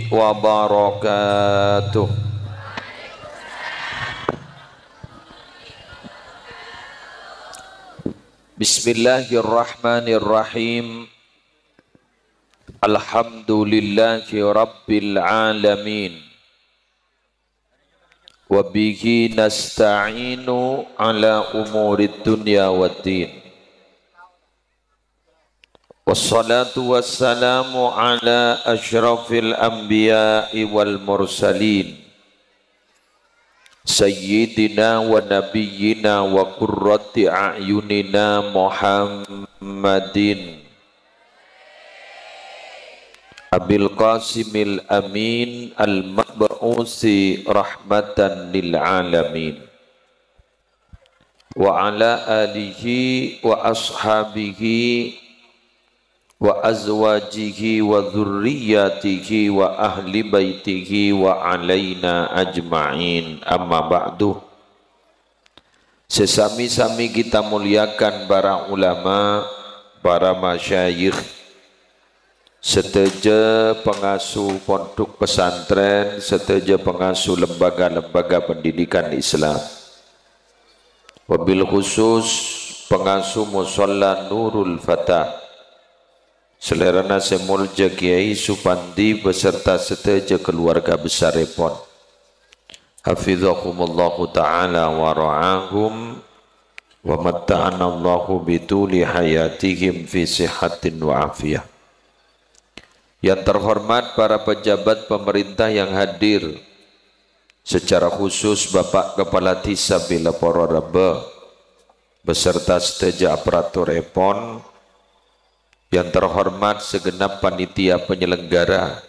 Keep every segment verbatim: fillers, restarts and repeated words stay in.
wabarakatuh. Bismillahirrahmanirrahim. Alhamdulillahi rabbil alamin. Wa bihi nasta'inu ala umurid dunya waddin. Wassalatu wassalamu ala asyrafil anbiya'i wal mursalin, sayyidina wa nabiyyina wa qurrati a'yunina Muhammadin Abil Qasimil Amin al-mab'usi rahmatan lil alamin, wa ala alihi wa ashabihi wa azwajihi wa dzurriyyatihi wa ahli baitihi wa alaina ajma'in. Amma ba'du. Sè sami-sami kita muliakan para ulama, para masyayikh, sadhâjâ pangasuh pondhuk pesantren, sadhâjâ pangasuh lembaga-lembaga pendidikan Islam. Wabil khusus pangasuh Musholla Nurul Fatah, salèrana sè molja Kiai Supandi beserta sadhâjâ keluarga besarèpon. Hafizahumullahu ta'ala wa ra'ahum, wa matta'anallahu bituli hayatihim fi sihatin wa afiyah. Yang terhormat para pejabat pemerintah yang hadir, secara khusus Bapak Kepala Desa Bilaporo Rembang, beserta sadhâjâ aparaturèpon, yang terhormat segenap panitia penyelenggara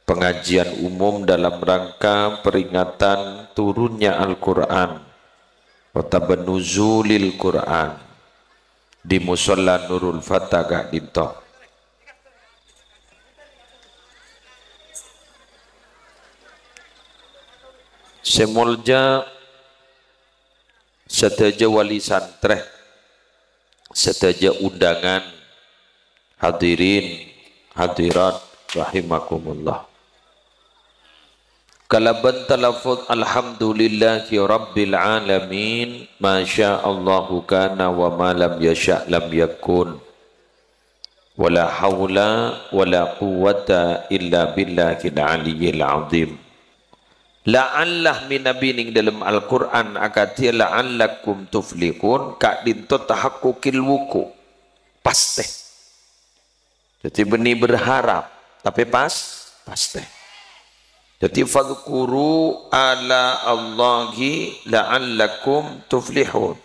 pengajian umum dalam rangka peringatan turunnya Al-Quran, otabâ nuzulil Quran, di Musholla Nurul Fatah ka'dinto. Sè molja sadhâjâ wali santrè, sadhâjâ undangan, hadirin, hadirat, rahimakumullah. Kalabân talaffuz alhamdulillahi rabbil alamin, ma sya Allahu kana wa ma lam yasya' lam yakun. Wala haula wala quwwata illa billahil aliyyil azim. La'alla mènabi neng dâlem Al-Qur'an akadhi la'allakum tuflihun, ka'dinto tahaqquqil wuqu'. Pastè. Dhâddhi bânnè berharap, tapè pas, pastè. Dhâddhi, "Fadzkuru ala Allahi la'allakum tuflihun."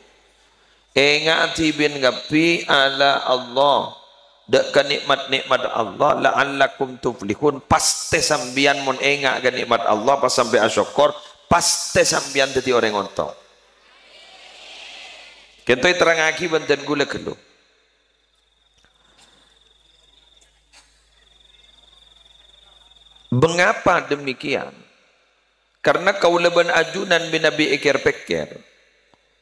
Ènga'aghi bân kabbhi ala Allah, dâ' ka nè'mat-nè'mat Allah, "la'allakum tuflihun." Pastè sampèyan mon ènga' ka nè'mat Allah, pas sampè' asokkor, pastè sampèyan dhâddhi orèng ontong. Kento èterrangaghi bân dhân kaulâ ghâllu. Mengapa demikian? Karena kaulâ bân ajunan mènabi èkèr-pèkkèr,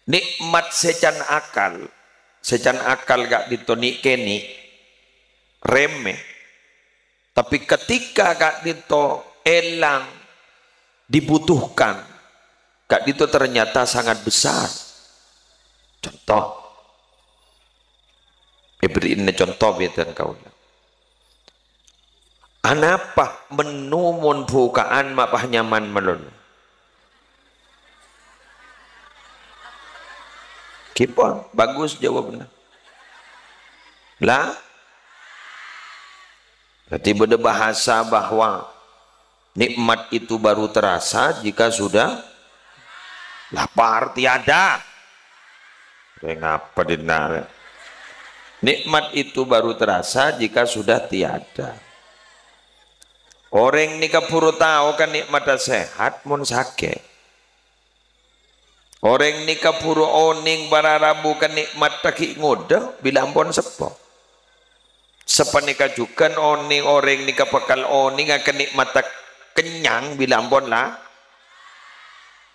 nè'mat sè can akal, sè can akal ka'dinto nè'-kènè', remeh. Tapi ketika ka'dinto èlang, dibutuhkan, ka'dinto ternyata sangat besar. Contoh, èberri'ana contoh bhâdhân kaulâ. Anapa menu mon buka'an ma' pas nyaman malolo? Ghi pon, bagus jawabanna. Lah, berarti bâdâ bahasa bahwa nikmat itu baru terasa jika sudah lapar, tiada. Rèng apa dinna'? Nikmat itu baru terasa jika sudah tiada. Orèng nèka buru tao ka nikmatta sehat mon sakè'. Orèng nèka buru onèng para rabu ka nikmatta ghi' ngodâ bilâ ampon seppo. Sapanèka jhughân onèng, orèng nèka bhâkal onènga ka nikmatta kennyang bilâ ampon la-,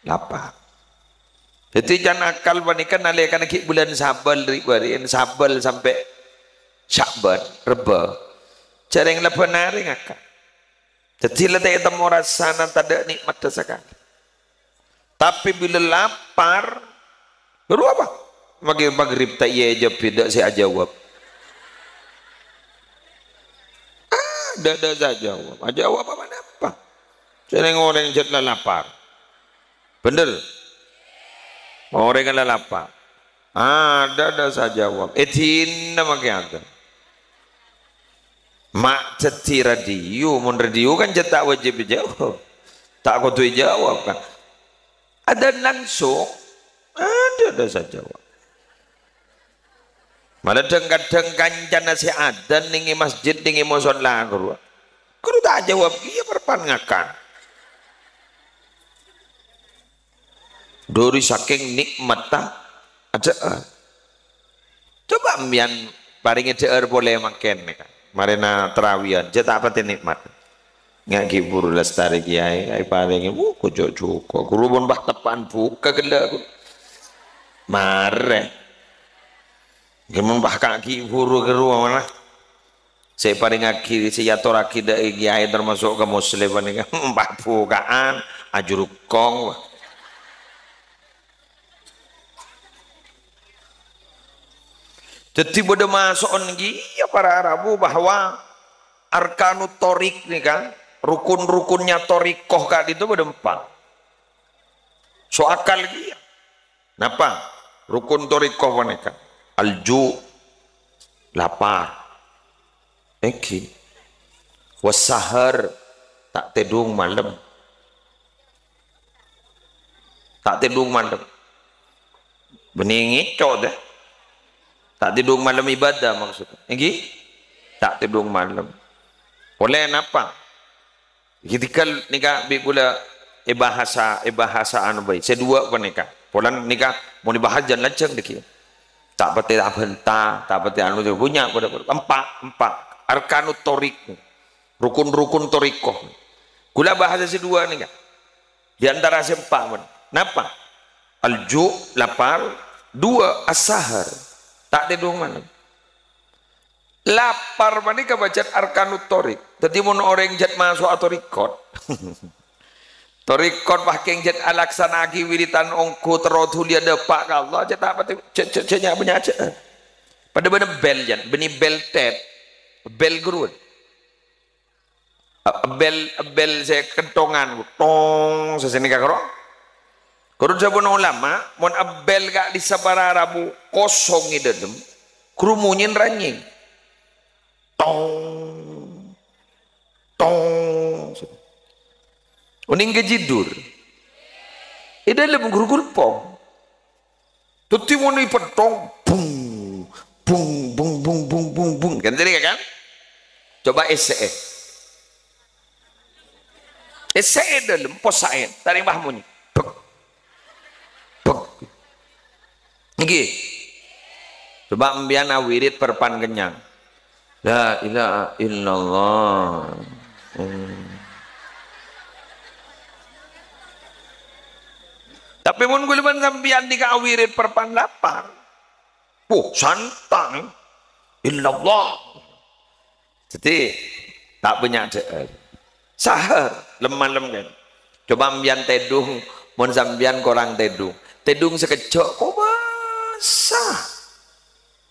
lapar. Dhâddhi can akal panèka nalèkana ghi' bulân Sabâl ri'-bâri'ân, Sabâl sampè' Sya'ban, Rebbâ. Jhâ' rèng lebbhâna arè ngakal. Dhâddhi la ta' ètemmo rassana, tadâ' nè'matta sakalè. Tapè bilâ lapar, buru apa? Maghi-, maghrib ta' iyâ èjâbbhi, tadâ' sè ajâwâb. Ah, tadâ', tadâ' sè ajâwâb. Ajâwâb apa napa? Sè rèng-orèng jhât la lapar. Bhender? Orèng la lapar. Ah, tadâ', tadâ' sè ajâwâb. È dinna maghi adân. Ma' dhâddhi radio, mon radio kan jhât ta' wajib èjâwâb. Ta' kodhu èjâwâb, kan. Adân langsung, tadâ', tadâ' sè ajâwâb. Mala dhâng-kadhâng kancana sè adân nèng è masjid, nèng è mosolla ghuru. Ghuru ta' ajâwâb, iyâ parpan ngakan. Dhâri sakèng nè'matta adhâ'âr. Coba empèyan parèngè dhâ'âr polè mangkèn nèka. Marèna tarawiyan, jhâ' ta' patè nè'mat. Nga' ghi' buru lastarè kèyaè, èparèngè, wuh, kocok jhuko. Ghuru mon bâ' teppa'an bhuka ghellâ', ghuru. Marè. Ghi' mon bâ' ka' ghi' buru ghuru mana. Sè èparèngaghi, sè èyatorraghi dâ' kèyaè tamaso' ka Muslim panèka. Bâ' bhuka'an, ajurukong, bâ'. Dhâddhi bâdâ maso'on kèya para rabu bahwa Arkanut Thoriq nèka, rukun-rukunnya thariqah ka'dinto bâdâ empa'. So akal kèya. Napa? Rukun thariqah panèka. Al-ju', lapar. Èngghi. Was-sahar, ta' tèdung malem. Ta' tèdung malem. Bânnè ngèco', dâ. Ta' tèdung malem ibadah maksudnya. Èngghi? Ta' tèdung malem. Polè napa? Ketika nèka bi' kaulâ èbahasa, èbahasa anu bhâi. Sè duwâ' panèka. Polana nèka mon èbahas jhân lanjhâng dhâggi'. Ta' patè abhânta, ta' patè anu, bânnya' padâ, padâ. Empa', empa'. Arkanut thoriq. Rukun-rukun thariqah. Kaulâ bahasa sè duwâ' nèka. Di antara sè empa' mon. Napa? Al-ju', lapar. Duwâ', as-sahar. Ta' tèdung malem. Lapar panèka pajhât arkanut thoriq. Dhâddhi mon orèng jhât maso'a thariqat. Thariqat pakèng jhât alaksana'aghi wiridan ongghu terro dhuliyâ dâpa' ka Allah, jhât apa tè-, jhâ-, jhâ-, jhâ-, nya-, nya-, jhâ-, padâ bân bel, jhân, bânnè bel tep. Bel ghâruwa. Ebbel, ebbel sè kenthongan, tong, sè sènèka karo. Karo dhâbuna ulama, mon ebbel ka'dissa' para rabu kosong è dâlem, ghuru monyèn ranyèng. Tong, tong. Onèng ka jidhur. È dâlem ghuru gulpong. Dhâddhi mon èpènthong, bung, bung, bung, bung, bung, bung. Kan jadi kan? Coba essè'è. Essè'è dâlem, possa'è. Tarèng bâ monyè. Bek. Bek. Èngghi. Coba empèyan awirid parpan kennyang. La ilaha illallah. Hmm. Tapè mon kaulâ bân sampèyan nèka awirid parpan lapar. Wuh, santang. Illallah. Dhâddhi, ta' bânnya' dhâ'âr. Sahar, lem-malem kan. Coba empèyan tèdung, mon sampèyan korang tèdung. Tèdung sakejjhâ', kobâsa.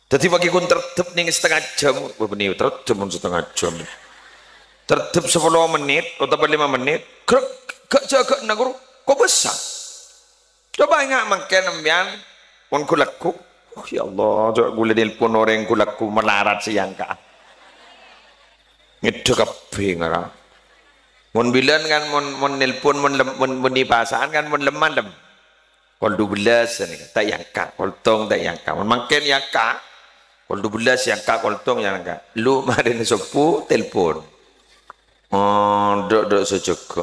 Dhâddhi, maghi ghun terdep nèng satengnga jam. Wah, bânnè terdep mon satengnga jam. Terdep sapolo mennit otabâ lèma mennit. Grek, ghâ' jâgâna, ghuru. Kobâsa. Coba ènga' mangkèn empèyan, mon ghu-lagghu. Oh, ya Allah, coba kaulâ nelpon orèng ghu-lagghu malarat sè èyangka'a. Ngèddhâ kabbhi ngara. Mon bilân kan, mon, mon nelpon, mon lem-, mon, mon è pasa'an kan, mon lem-malem. Kol dubellâs nèka, ta' èyangka', kol tong ta' èyangka'. Mon mangkèn èyangka', kol dubellâs èyangka', kol tong èyangka'. Lu marèna sobbhu, telpon. Oh, dhu', dhu' sè jâgâ.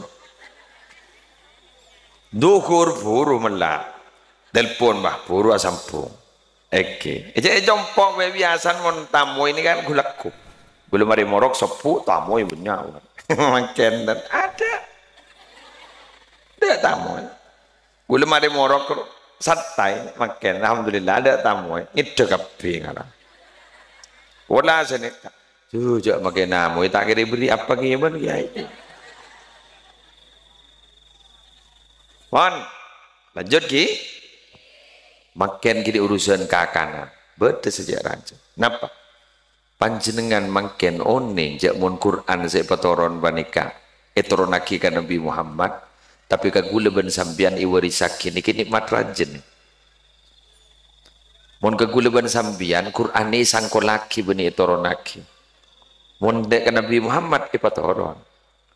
Dhuhur buru mella'. Telpon, bâ, buru asambhung. Èngghi. È, jhâ' è compo' bhâi biyasana mon tamoy nèka kan ghu-lagghu. Kaulâ marè morok sobbhu, tamoy bânnya'. Mangkèn, adâ'. Adâ' tamoy. Kaulâ marè morok santai, mangkèn, alhamdulillah, adâ' tamoy. Ngèddhâ kabbhi ngara. Pola sènèka. Jhâ', jhâ' makè namoy, ta' kèra èberri' apa kèya bân, Kèyaè. Pon, lanjut, Ki. Mangkèn ghi' urusan kakanan. Bâdâ sajjhâ rajâ. Napa? Panjhennengngan mangkèn onèng jhâ' mon Qur'an sè èpatoron panèka ètoronnaghi ka Nabbhi Muhammad, tapè ka ghulâ bân sampèyan èwarissaghi nèkè nè'mat rajâna. Mon ka ghulâ bân sampèyan, Qur'an èsangkollaghi bânnè ètoronnaghi. Mon dâ' ka Nabbhi Muhammad èpatoron.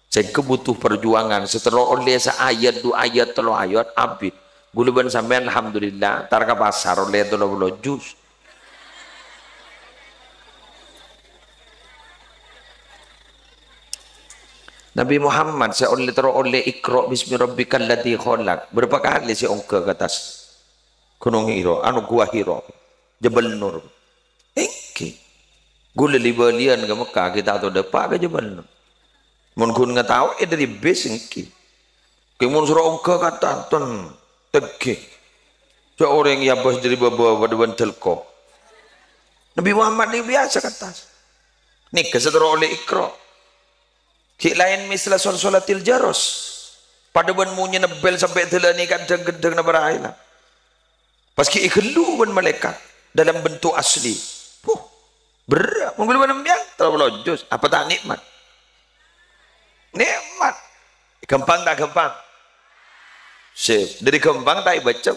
Sèngko butuh parjuwangan, sè terro ollè saayat, du ayat, tello ayat, abit. Ghulâ bân sampèyan, alhamdulillah, entar ka pasar ollè tello polo juz. Nabbhi Muhammad sè ollè, terro ollè Iqra bismi rabbikal ladzi khalaq. Bârâmpa kalè sè ongghâ ka attas Ghunong Hira, anu, Gua Hira, Jabal Nur. Èngghi. Ghulâ li-bâliyân ka Mekkah, ghi' ta' tao dâpa' ka Jabal Nur. Mon ghun ngataowè dâri bis, èngghi. Ghi' mon soro ongghâ ka attas, tèngghi. Jhâ' orèng èabâs dâri bâbâ padâ bân dâlko. Nabbhi Muhammad nèka biyasa ka attas. Nèka sè terro ollè Iqra. Ghi' laèn misla solsolatil jaros. Padâ bân monyèna bel sampè' dâlâna è ghâddhâng-ghâddhângnga para aèlang. Pas ghi' èghellu bân malaèkat dalam bentuk asli. Huh, berrâ'. Mon ghulâ bân sampèyan, tello polo juz. Apa ta' nè'mat? Nè'mat. Ghâmpang ta' ghâmpang? Sip. Dâri ghâmpang ta' èbâca?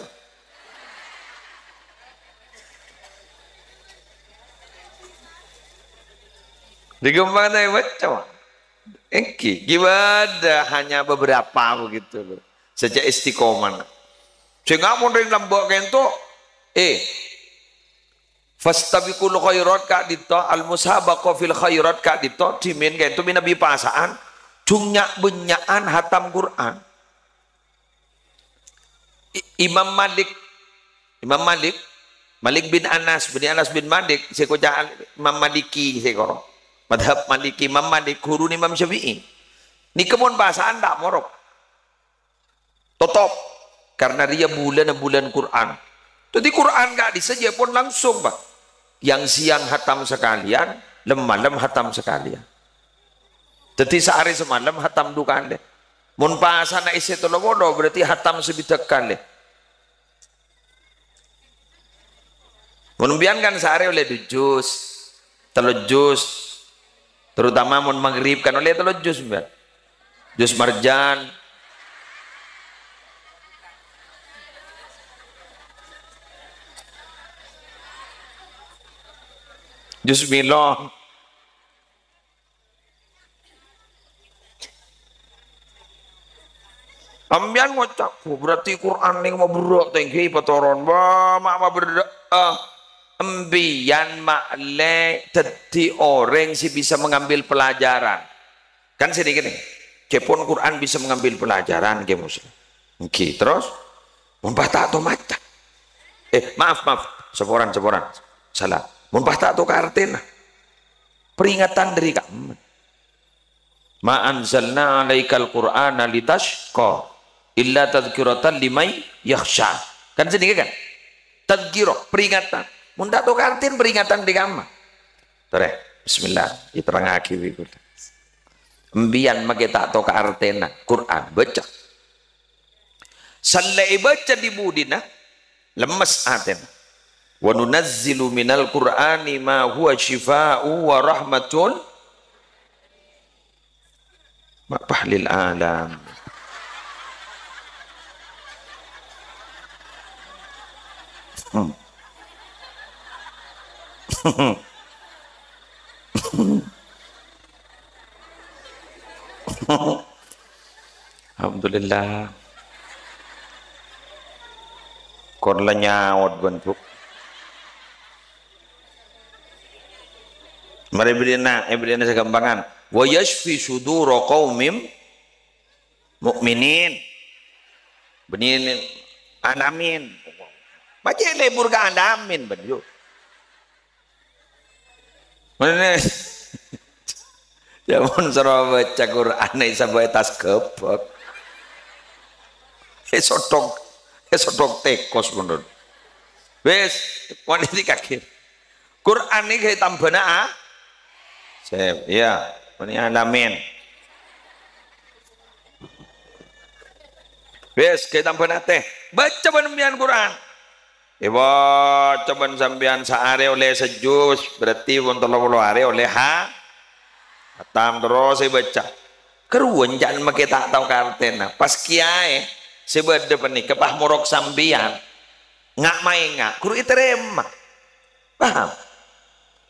Dâri ghâmpang ta' èbâca? Èngghi, ghi' bâdâ hanya beberapa begitu loh. Sè jhâ' istiqomah. Sèngko' mon rèng lambâ' kènto, eh, fastabiqul khairat ka'dinto, al-musabaqah fil khairat ka'dinto, dhimèn kènto mènabi pasa'an, jhung nya'-bânnya'an hatam Qur'an. I-, Imam Malik, Imam Malik, Malik bin Anas, bin Anas bin Malik, sè èkoca' Imam Maliki sè koro. Madhab Maliki, Imam Malik, ghuruna Imam Syafi'i. Nèka mon pasa'an ta' morok. Totop. Karena rèya bulânna bulân Qur'an. Dâddhi Qur'an ka'dissa' jhâ' pon langsung, Pak. Yang siang hatam sakaliyan, lem-malem hatam sakaliyan. Dâddhi saarè samalem hatam du kalè. Mon pasana èssè tello polo, berarti hatam sabidhâk kalè. Mon sampèyan kan saarè ollè du juz, tello juz. Terutama mon maghrib kan ollè tello juz sampèyan. Juz Marjan. Juz Milo. Sampèyan ngoca', "Oh, berarti Qur'an nèng maberrâ' tèngghi patoron. Wah, ma' maberrâ'." Ah, sampèyan ma'lè dâddhi orèng sè bisa mengambil pelajaran. Kan sè nèkè nè, jhâ' pon Qur'an bisa mengambil pelajaran, Kè Muslim. Èngghi, terros, mon pas ta' tao maca. Eh, maaf, maaf. Saporana, saporana. Salah. Mon pas ta' tao ka artèna. Peringatan dâri ka'emma. "Ma anzalna 'alaikal Qur'ana litasyqa, illa tadzkiratan liman yakhsya." Kan sè nèkè kan? Tadzkirah, peringatan. Mon ta' tao ka artèna peringatan dâri ka'emma. Torè, bismillah, èterrangaghi bi' kaulâ. Sampèyan makè ta' tao ka artèna Qur'an, bâca. Sallè èbâca dhi-budhina, lemmes atèna. "Wa nunazzilu minal Qur'ani ma huwa syifa'u wa rahmatun." Mapa lil alam. Hmm. Alhamdulillah. Kor la nyaot bân, Bu. Marè bâdhina, eh, bâdhina sagampangan. "Wa yasyfi sudura qaumin mu'minin." Bâdhina alamin. Bâca lebur ka alamin, bân, yu. Mene. Ya mon soro bâca Qur'an, eh, sampai tas gebek. Eh, sodok. Eh, sodok tekos, menurut. Wis, mon ini kaget. Qur'an ini kayak tambana, ah? Sip, iya. Ini alamin. Wis, ghâ' tambhâna atè. Baca bân sampèyan Qur'an. Èbâca bân sampèyan saarè ollè sajus, berarti pon tello polo arè ollè ha-, hatam terros èbâca. Karowa enca'na makè ta' tao ka artèna. Pas kèyaè sè bâdâ panèka pas morok sampèyan. Nga'-maènga', ghuru ètarèma. Paham?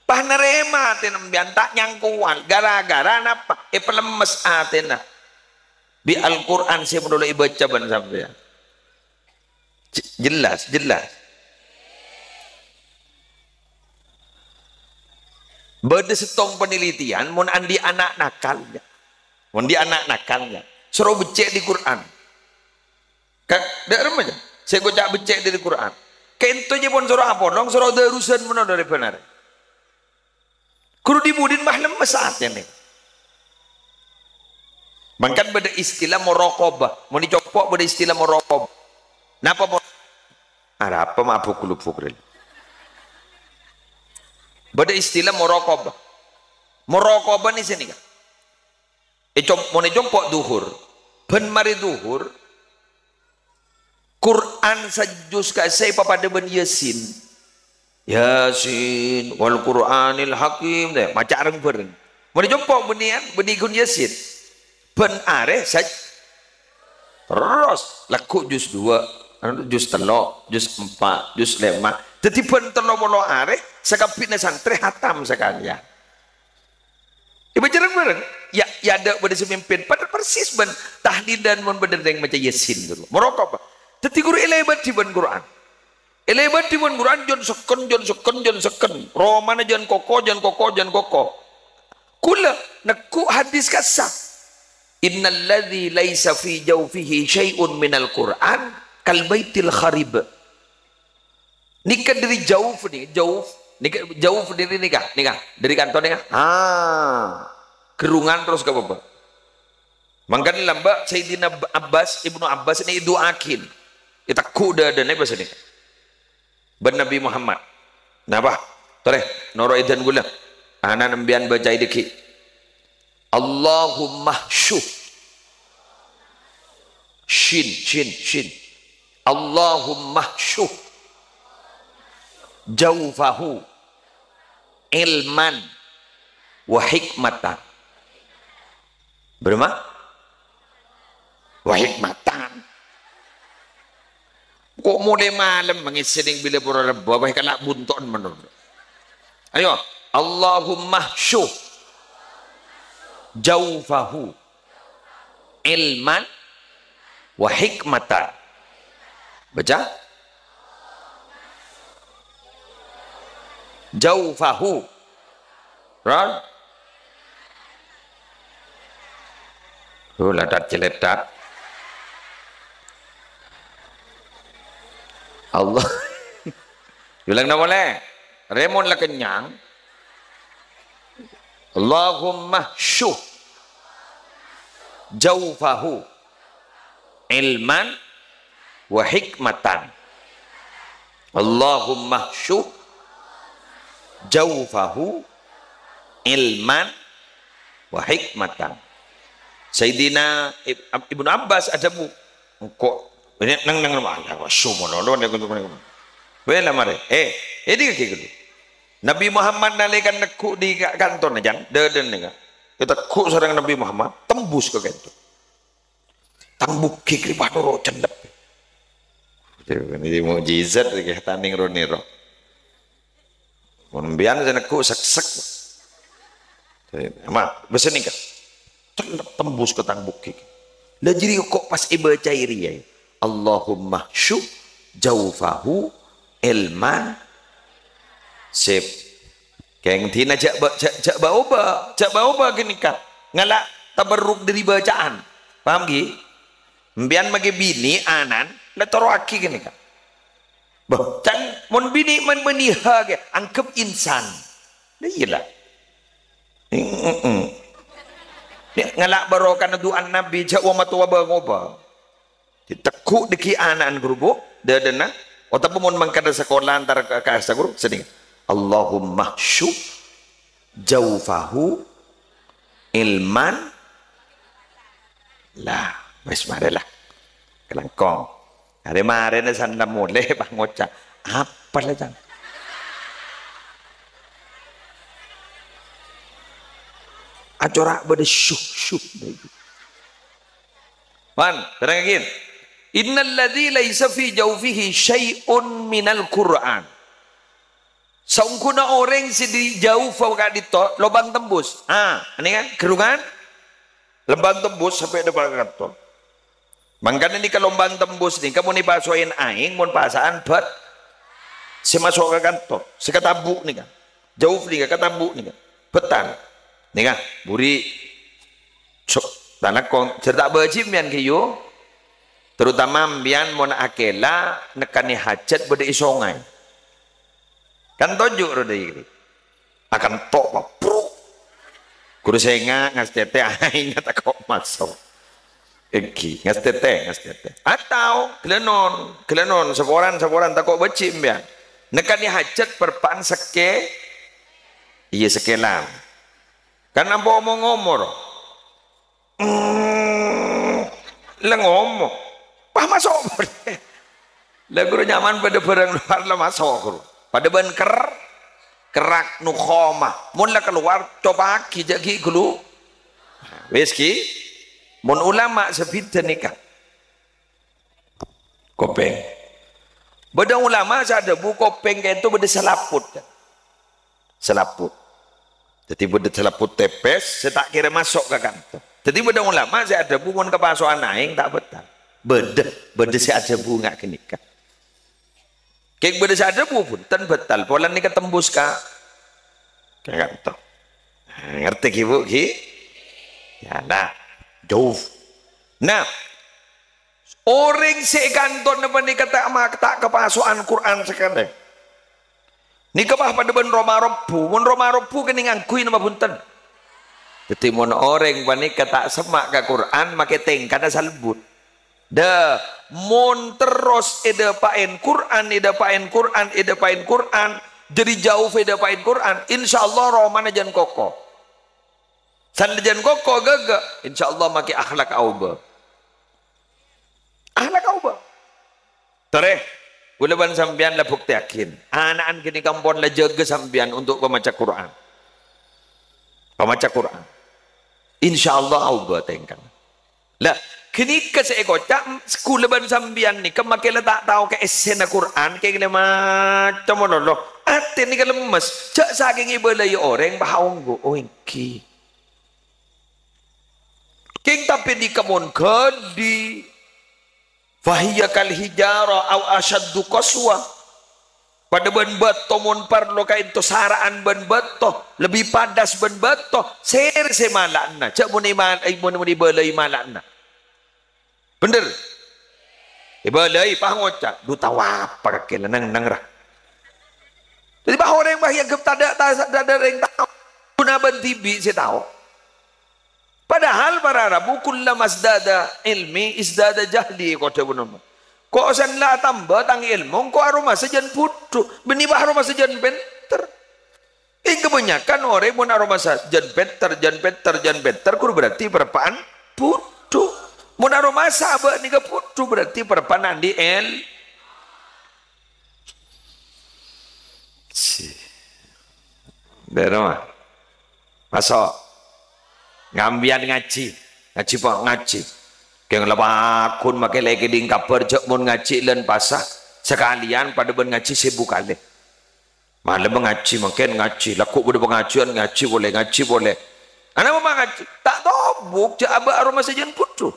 Pas narèma atèna sampèyan ta' nyangkowal. Gara-gara napa? Èpalemmes atèna bi' Al-Qur'an sè malolo èbâca bân sampèyan. J-, jelas, jelas. Bâdâ sèttong panelitian, mon andi' ana' nakal, ya. Mon andi' ana' nakal, ya. Soro beccè' di Qur'an. Ka-, dâ' remma, ya. Sè koca' beccè' dâri Qur'an. Kento jâ pon soro apolong, soro dârusan mono dâri bânarè. Ghuru di-budina mah lemmes atèna. Mangkana bâdâ istilah muraqabah. Mon è compo' bâdâ istilah muraqabah. Napa mur-, arapa mabuk-lubuk rèn? Bâdâ istilah muraqabah. Muraqabah nè sènèka. È com-, mon è compo' dhuhur. Bân marè dhuhur, Qur'an sajus ka-, sè èpapadâ bân Yasin. "Yasin wal Qur'anil Hakim," dâ, maca reng-bhâreng. Mon è compo' bânnèyan, bânnè ghun Yasin. Bân arè saj-, terros, lagghu' jus dua, anu, jus tello', jus empa', jus lèma'. Dhâddhi bân tello polo arè, sakabbhina santrè hatam sakalèyan. Èbâca reng-bhâreng. Ya, ya, dâ' bâdâ sè mimpin. Padahal persis bân tahlilan mon bâdâ rèng maca Yasin, ghuru. Muraqabah. Dhâddhi ghuru èlèbâdhi bân Qur'an. Èlèbâdhi bân Qur'an, jân sekken, jân sekken, jân sekken. Romana jân koko, jân koko, jân koko. Kaulâ negghu' hadis kassa'. "Innal ladzi laisa fi jawfihi syai'un minal Qur'an kal baitil kharib." Nèka dâri jauf nè, jauf. Nèka jauf dâri nèka, nèka. Dâri kanto nèka. Ah, ghârungan terros ka bâbâ. Mangkana lambâ' Sayyidina Ab-, Abbas, Ibnu Abbas nè èdu'aaghi. Ètegghu' dâdâna bâsa nèka. Bân Nabbhi Muhammad. Napa? Torè, noro' èdhân kaulâ. Ana' sampèyan bâcaè dâgghi'. Allahumma syu. Shin, shin, shin. Allahumma syu. Jaufahu. Ilman. Wa hikmatan. Bârâmma? Wa hikmatan. Ko' molè malem ngèssè nèng bilâ pora rebbhâ, bâ kala' bunto'en mennor. Ayo, Allahumma syu jaufahu ilman wa hikmatan. Baca. Jaufahu. Ron? Oh, ladat celetat. Allah. Bilângana molè. Rèmon la kennyang. Allahumma syu jaufahu ilman wa hikmatan. Allahumma syu jaufahu ilman wa hikmatan. Sayyidina Ib-, Ab-, Ibnu Abbas adhâbu, "Engko', neng, neng, neng, Allah, wa syu malolo, neng, neng, neng." Wè la marè. Eh, èdingngaghi ghâllu. Nabbhi Muhammad nalèkana negghu' dâri ka-, kanto, jân, dâdâna, ètegghu' sareng Nabbhi Muhammad, tembus ka kanto. Tang bukghi' kri padoro cellep. Ini mukjizat iki, ta' nèng ro-nèro. Mon sampèyan sè negghu' seksek. Ma, bâsa nèka. Cellep tembus ka tang bukghi'. La jârèya ko' pas èbâcaè rèya. Allahumma syu jaufahu ilman. Sip. Kèng dhina jhâ' ba-, jhâ', jhâ' ba-obâ, jhâ' ba-obâ ghânèka. Ngala' tabarruk dâri bâcaan. Paham, ghi? Sampèyan maghi binè' ana'na, la toro'aghi ghânèka. Bâh, can mon binè' man-, maniha ghi, anggep insan. La iyâ, la. Heeh. Ngala' barokana du'ana Nabbhi, jhâ' wa matowa bâng-obâng. Ditegghu' dâgghi' ana'na ghuru, Bu, dâdâna, otabâ mon mangkada sakola antar ka, ka esta ghuru, sèdhing. Allahumma syu jaufahu ilman. Lah, wis marè lah. Kalangkong. Arè marèna san la molè, pas ngoca', "Apa la, Cang?" Acora' bâdâ syuh-syuh. Wan, terangaghi. "Innal ladzi laisa fi jaufihi syai'un minal Qur'an." Saongghuna orèng sè di jauh ka'dinto, lobang tembus. Ah, ini kan, gerungan? Lobang tembus sampè' dâpa' ka kantor. Mangkana nèka lobang tembus nèka mon èpaso'è aèng, mon pasa'an bât-, sè maso' ka kantor, sè katabu' nèka. Jauh nèka, katabu' nèka. Bâttal. Nèka, buri. So, talakon, jhâr ta' bâji' sampèyan, Ki, yu. Terutama sampèyan mon akèla nekkanè hajat bâdâ è songay. Kan toju' ro dâri kènè'. Akan to', papruk. Ghuru sènga' ngastètè aèngnga tako' maso'. Èngghi, ngastètè, ngastètè. Atau, ghellâ' non, ghellâ' non, saporan, saporan, tako' bâji' sampèyan. Nekkanè hajat perpa'an sekke-, iyâ, sekkelan. Kan ampo omong omor. Mm, la ngomong. Pas maso' polè. La ghuru nyaman padâ bârâng lowar la maso', ghuru. Padâ bân ker-, kerrak nukoma. Mon la kalowar, copa'aghi, jhâ' ghi' ghâllu. Wis, ghi. Mon ulama sabidhâ nèka. Kopèng. Bâdâ ulama sè adhâbu kopèng ka'dinto bâdâ salaput. Salaput. Dhâddhi bâdâ salaput tèpès sè ta' kèra maso' ka kanto. Dhâddhi bâdâ ulama sè adhâbu mon kapaso'an aèng ta' bâttal. Bâdâ, bâdâ sè adhâbu nga' ghânèka. Kèng bâdâ sè adhâbu bhunten bâttal. Polana nèka tembus ka, ka kanto. Ngartè ghi, Bu, ghi? Ya, nah. Jauh. Nah, orèng sè è kantona panèka ta' ma-, ta' kapaso'an Qur'an sakalè. Nèka pas padâ bân roma rebbu. Mon roma rebbu kènè' ngangghuy napa bhunten? Dhâddhi mon orèng panèka ta' semma' ka Qur'an, makè tèngkana salbut. Dâ, mon terros èdâpa'è Qur'an, èdâpa'è Qur'an, èdâpa'è Qur'an, jârèya jauh èdâpa'è Qur'an, insyaallah romana jân koko. Sanajjân koko ghâghâ, insyaallah makè akhlak aobâ. Akhlak aobâ. Torè, kaulâ bân sampèyan la buktèyaghin. Ana'na ghânèka ampon la jâgâ sampèyan untuk pamaca Qur'an. Pamaca Qur'an. Insyaallah aobâ tèngkana. La, ghânèka sè èkoca', kaulâ bân sampèyan nèka makè la ta' tao ka èssèna Qur'an, kèng la macem malolo. Atè nèka lemmes, jhâ' sakèng èbâlâi orèng, bâ ongghu, oh, èngghi. Kèng tapè nèka mon ghâli, "Fahiya kal hijara au asyaddu qaswa." Padâ bân bâto mon parlo ka'dinto sara'an bân bâto, lebbi padas bân bâto, sèra sè mala'ana, jhâ' mon èma-, mon, mon èbâlâi mala'ana. Bhender? Èbâlâi, pas ngoca', "Dhu tao apa kakè la neng-neng ra?" Dhâddhi, bâ orèng bâ èangghep tadâ', ta-, tadâ' rèng tao. Ghuna bân dhibi' sè tao. Padahal para rabu, "Kullama izdada ilmi, izdada jahli," kodhu bhunten. Ko' sèn la atamba tang èlmo, ko' aromasa jân bhudhu. Bânnè bâ aromasa jân pènter. Kèng kabânnya'an orèng mon aromasa jân pènter, jân pènter, jân pènter, ghuru berarti parappa'an bhudhu. Mon aromasa abâ' nèka bhudhu, berarti parappa'an andi' èl-, Si. Dâ' roma. Maso'. Ngambiyan ngajhi. Ngajhi, Pak, ngajhi. Kèng la paggun makè la èkèdhing kabhâr jhâ' mon ngajhi lan pasa. Sakalèyan padâ bân ngajhi sèbu kalè. Malem ngajhi, mangkèn ngajhi. Lagghu' bâdâ pangajiân, ngajhi polè, ngajhi polè. Ana' mama ngajhi. Ta' tobuk, jhâ' abâ' aromasa jân bhudhu.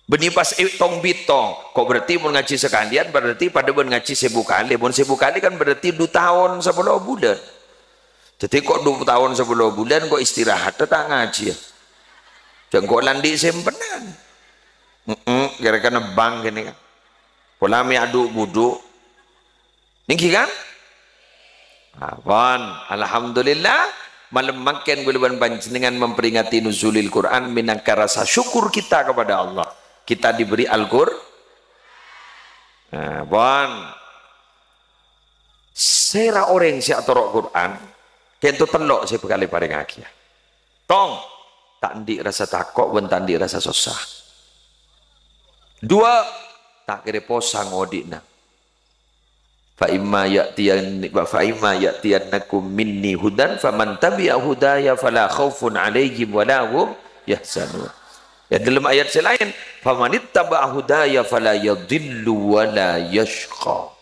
Bânnè pas è tong-bitong. Ko' berarti mon ngajhi sakalèyan, berarti padâ bân ngajhi sèbu kalè. Mon sèbu kalè kan berarti du taon sapolo bulân. Dhâddhi ko' du taon sapolo bulân ko' istirahat ta' ngajhi, yâ. Jhâ' ko' la andi' sèmpenan. Heeh, kèra-kèra nebbhâng kènè' kan. Pola mè' adhu'-budhu'. Èngghi kan? Ampon, alhamdulillah, malem mangkèn kaulâ bân panjhennengngan memperingati Nuzulil Quran minangka rasa syukur kita kepada Allah. Kita diberi Al-Qur-, Nah, ampon. Sèra orèng sè atoro' Quran, kènto tello' sè bhâkal èparèngaghi. Tong, ta' andi' rasa tako' bân ta' andi' rasa sossa. Dua, ta' kèra posang odi'na. "Fa imma ya'tiyan-, fa imma ya'tiyannakum minni hudan, faman tabi'a hudaya fala khaufun 'alaihim wala hum yahzanun." Ya, dalam ayat sè laèn, "Famanittaba'a hudaya fala yadhillu wala yashqa."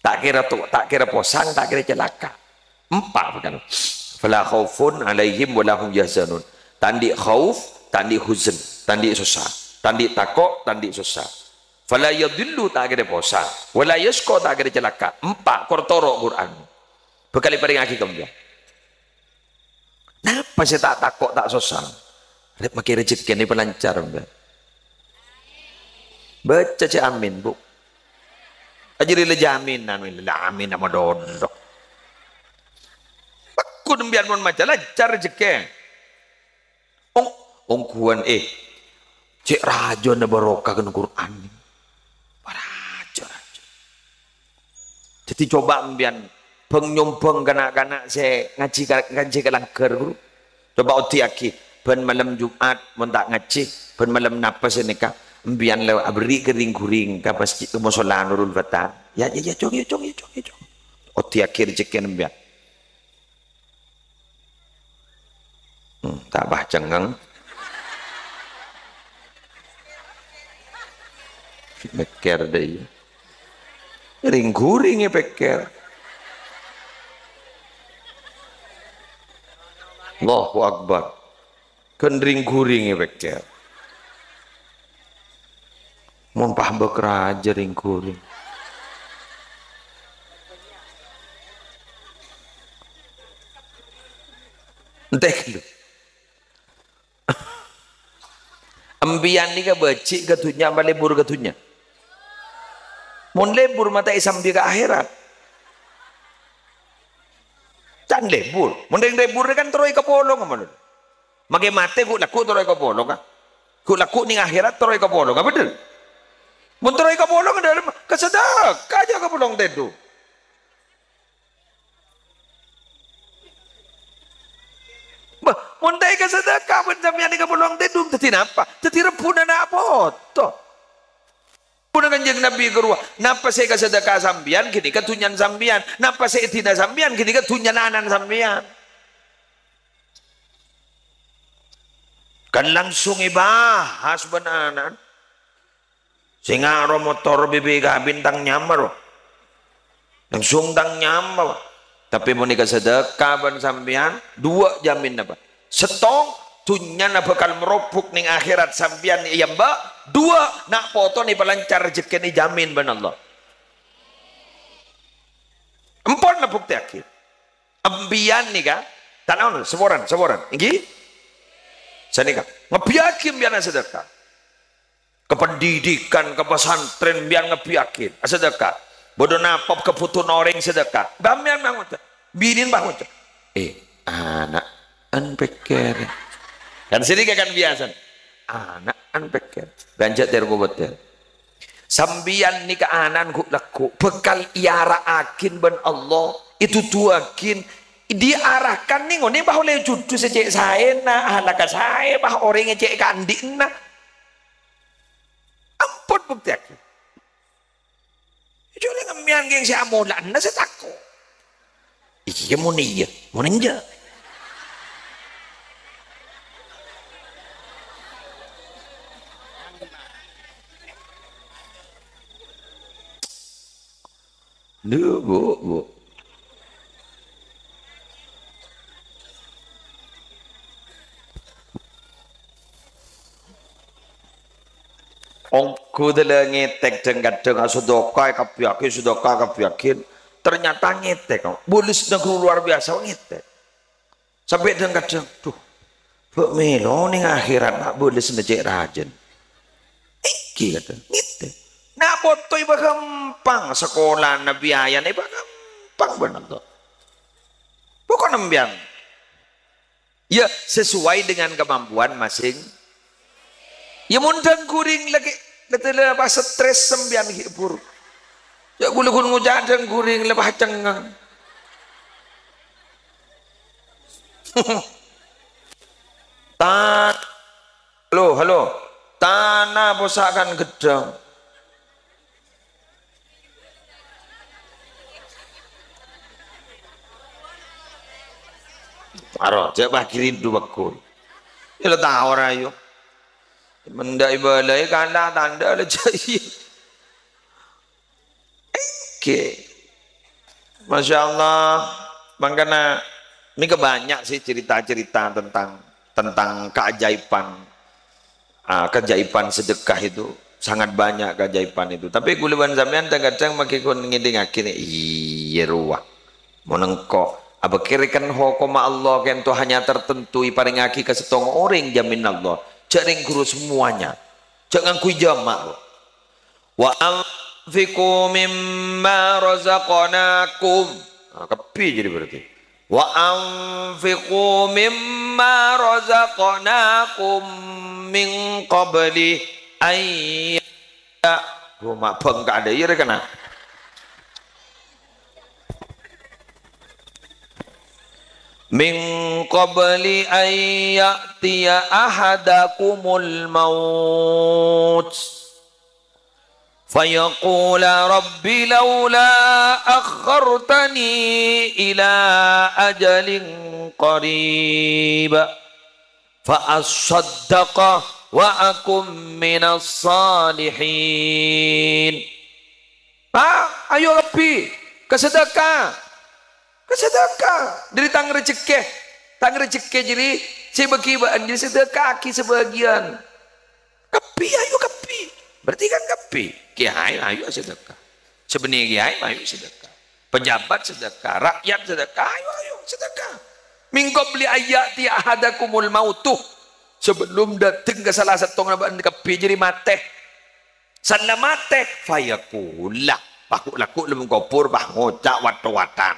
Ta' kèra to-, ta' kèra posang, ta' kèra calaka'. Empa' bhâkal. "Fala khaufun 'alaihim wala hum yahzanun." Ta' andi' khauf, ta' andi' huzn, ta' andi' sossa. Ta' andi' tako', ta' andi' sossa. "Fala yadhillu," ta' kèra posang. "Wala yashqa," ta' kèra calaka'. Empa', kor toro' Qur'an. Bhâkal èparèngaghi ka bâ'na. Napa sè ta' tako', ta' sossa? Rep makè rejekkèna palancar, Mbak. Baca cè' amin, Bu. Ajâ la jaminan, la amin ama dodok. Pekku sampèyan mon maca lancar rejekkè. Ong-, ongghuwân, eh, cè' rajâna barokah ghân Qur'an. Paraja, raja. Dhâddhi coba sampèyan bâng-nyombâng ka na'-kana' sè ngajhi ka, ngajhi ka langghâr, ghuru. Coba oddhi'aghi, bân malem Jum'at mon ta' ngajhi, bân malem napa sè nèka, sampèyan la aberri' ka rèng-ghurèng ka masjid, ka mosolla Nurul Fatah. Ya, ya, ya, Cong, ya, Cong, ya, Cong, ya, Cong. Oddhi'aghi rejekkèna sampèyan. Hmm, ta' bâ cengngeng. Mèkkèr dâ' iyâ. Rèng-ghurèng èpèkkèr. Allahu Akbar. Ghân rèng-ghurèng èpèkkèr. Mon paham bâk rajâ rèng-ghurèng. Entè ghâllu. Sampèyan nèka bâji' ka dhunnya apa lebur ka dhunnya? Mon lebur, matè sambi ka akhèrat. Can lebur. Mon rèng lebur kan terro èkapolong, mon. Makè matè ghu' lagghu' terro èkapolong, ah. Ghu' lagghu' nèng akhèrat terro èkapolong, ah, bhender? Mon terro èkapolong, dâlem, kasadhâka jhâ' kapolong tèdung. Bâh, mon ta' èkasadhâka bân sampèyan èkapolong tèdung, dhâddhi napa? Dhâddhi rebbhuna na' poto. Pon Kanjeng Nabi karowa, "Napa sè èkasadhâka sampèyan, ghânèka dhunnyana sampèyan. Napa sè èdina sampèyan, ghânèka dhunnyana ana'na sampèyan." Kan langsung èbahas bân ana'na. Sènga' ro motor B B K bintang nyamar, ro. Langsung tang nyamar, Pak. Tapè mon èkasadhâka bân sampèyan, duwâ' jaminna, Pak. Sèttong, dhunnyana bhâkal marobhuk nèng akhèrat sampèyan, iyâ, Mbak. Duwâ', na' potona èpalancar rejekkèna èjamin bân Allah. Empon la buktèyaghi. Sampèyan nèka, ta' naon, saporana, saporana. Èngghi? Sanèka, ngabbhiyâghi sampèyan asadhâka. Ka pendidikan, ka pesantren, sampèyan ngabbhiyâghi, asadhâka. Bâdâ napa kabhutowanna orèng, sadhâka. Sampèyan mah ngoca'. Binèna mah ngoca'. Eh, ana'na pèkkèr. Kan sanèka kan biyasana. Ana'na pèkkèr. Bânnya' ter kobâtèr. Sampèyan nèka ana'na ghu'-, lagghu' bhâkal èara'aghin bân Allah, èduduwâghin, diarahkan nèng onèng bâ' ollè jhudhu sè cè' saèna, ahlakka saè, bâ' orèngnga cè' kaandi'na. Ampon buktèyaghi. Jhâ' rèng sampèyan kèng sè amola'ana sè tako'. Iyâ, mon iyâ, mon enjâ'. Dhu, Bu, Bu. Ongghu dâlâ ngètèk dhâng-kadhâng, asadhâka èkabbhiyâghi, sadhâka èkabbhiyâghi. Ternyata ngètèk, bâlessâ ghuru luar biasa, ngètèk. Sampè' dhâng-kadhâng, "Dhu, bâ' mèlo nèng akhèrat, na' bâlessâ cè' rajâna." Èngghi, kadhâng, ngètèk. Na' poto èpaghâmpang, sakolana, biayana èpaghâmpang bân Allah. Pokok sampèyan. Ya, sesuai dengan kemampuan masing. Ya, mon dhâng-ghurèng lagi, la tella pas stres sampèyan ghi' bhuru. Ya, ghulâ ghun ngoca' dhâng-ghurèng la pas cengngeng. Ta-, halo, halo. Ana posa' kan ghedhâng. Aro, jhâ' paghi rindu pagghun. Iyâ la tao ra, yu. Mendâ' èbâlâi kala tandhâ la jhâ' iyâ. Èngghi. Masya Allah. Mangkana, ini banyak sih cerita-cerita tentang, tentang keajaiban. Ah, keajaiban sedekah itu, sangat banyak keajaiban itu. Tapi kaulâ bân sampèyan kadhâng-kadhâng makè kon ngèdingngaghi nè, iyâ rowa. Mon engko' abâkkèr kan hokomma Allah kento hanya tertentu èparèngngaghi ka sèttong orèng, jamin Allah. Jhâ' rèng ghuru semuanya. Jhâ' ngangghuy jhâma', kok. "Wa anfiqu mimma razaqnakum." Nah, kabbhi jadi berarti. "Wa anfiqu mimma razaqnakum min qabli an ya-," Duh, ma' bengka' dâ' iyâ rè kèna. "Min qabli an ya'tiya ahadakumul maut." Fayaqula, "Rabbi laula akhartani ila ajalin qarib, fa asaddaqa wa akum minas salihin." Ah, ayo lebbi ka sedekah. Ka sedekah. Dâri tang rejekkè. Tang rejekkè jârèya sè bâgi bâ'ân jârèya sedekahaghi sabâgiyân. Kabbhi, ayo kabbhi. Berarti kan kabbhi. Kèyaè, ayo sedekah. Sè bânnè kèyaè, ayo sedekah. Pejabat sedekah, rakyat sedekah, ayo, ayo, sedekah. "Min qabli an ya'tiya ahadakumul mautu." Sebelum dâteng ka sala sèttongnga bâ'ân kabbhi jârèya matè. Sanna matè, fayaqula. Pas ghu'-lagghu' è dâlem kobhur, pas ngoca' wat-towatan.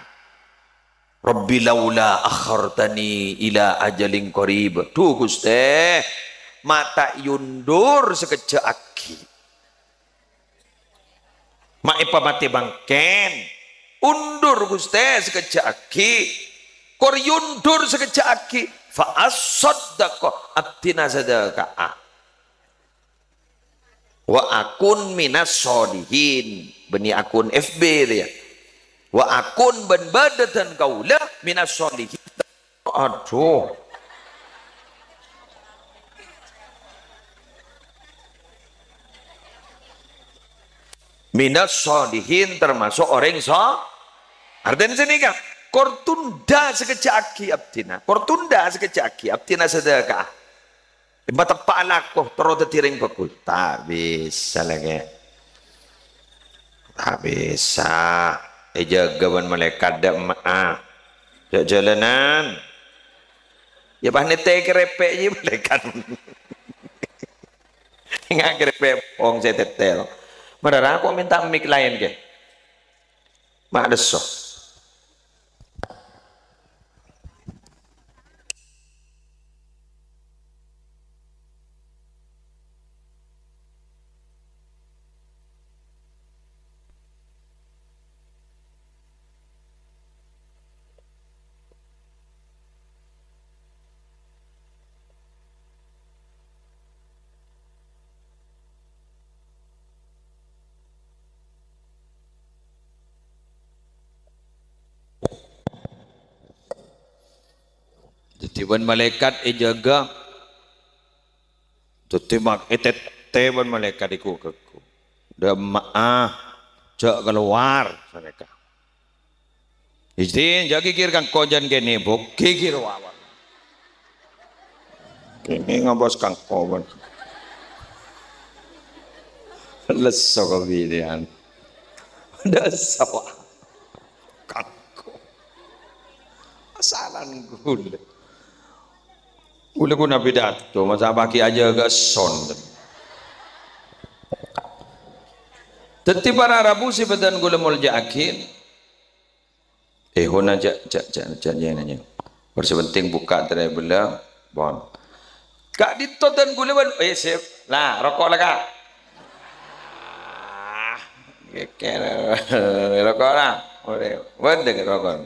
"Rabbi laula akhartani ila ajalin qarib." Dhu, Ghustè, ma' ta' èondur sakejjhâ' aghi. Ma' èpamatè mangkèn. Ondur, Ghustè, sakejjhâ' aghi. Kor èondur sakejjhâ' aghi. Fa asaddaqa, abdhina sadhâka'a. Wa akun minas sholihin. Bânnè akun F B rèya. Wa akun bân bâdâ dân kaulâ minas sholihin. Adhu. Minas sholihin, termasuk orèng so-, artèna sanèka, kor tunda sakejjhâ' aghi abdhina. Kor tunda sakejjhâ' aghi abdhina sadhâka'a. Mateppa' alako, terro dhâddhi rèng bhâghus. Ta' bisa laghi. Ta' bisa. Èjâgâ bân malaèkat dâ' emma'a. Jhâ' jhâlânan. Yâ, pas nètè kerèpè' jiyâ malaèkat. Enga' kerèpè' wong sè tètèl. Marara kok mènta mik laèn, kè? Ma' dhesso. Dhâddhi bân malaèkat èjâgâ. Dhâddhi mak-, ètètè bân malaèkat è ghu-, ghu-, dâ' emma'a, jhâ' kalowar, sanèka. Izin, jhâ' ghighir ka engko' jhân kènè, Bu', ghighir wawan. Kènè ngabâs ka engko', bân. Lesso ka bidiyân. Lesso. Ka engko'. Asalan ghulâ. Ghulâ ghu nabi dâto, masa paghi ajâgâ son. Dhâddhi para rabu sè bâdhân ghulâ molja'aghi. Eh, hona, jhâ', jhâ', jhâ', jhâ', jhâ', jhâ'. Sè pentèng bukka' trè bellâ, pon. Ka'dinto dhân ghulâ bân, eh, sip. Lah, roko' la, Ka'. Ah, ghighir. Roko' la. Bâdâ roko'.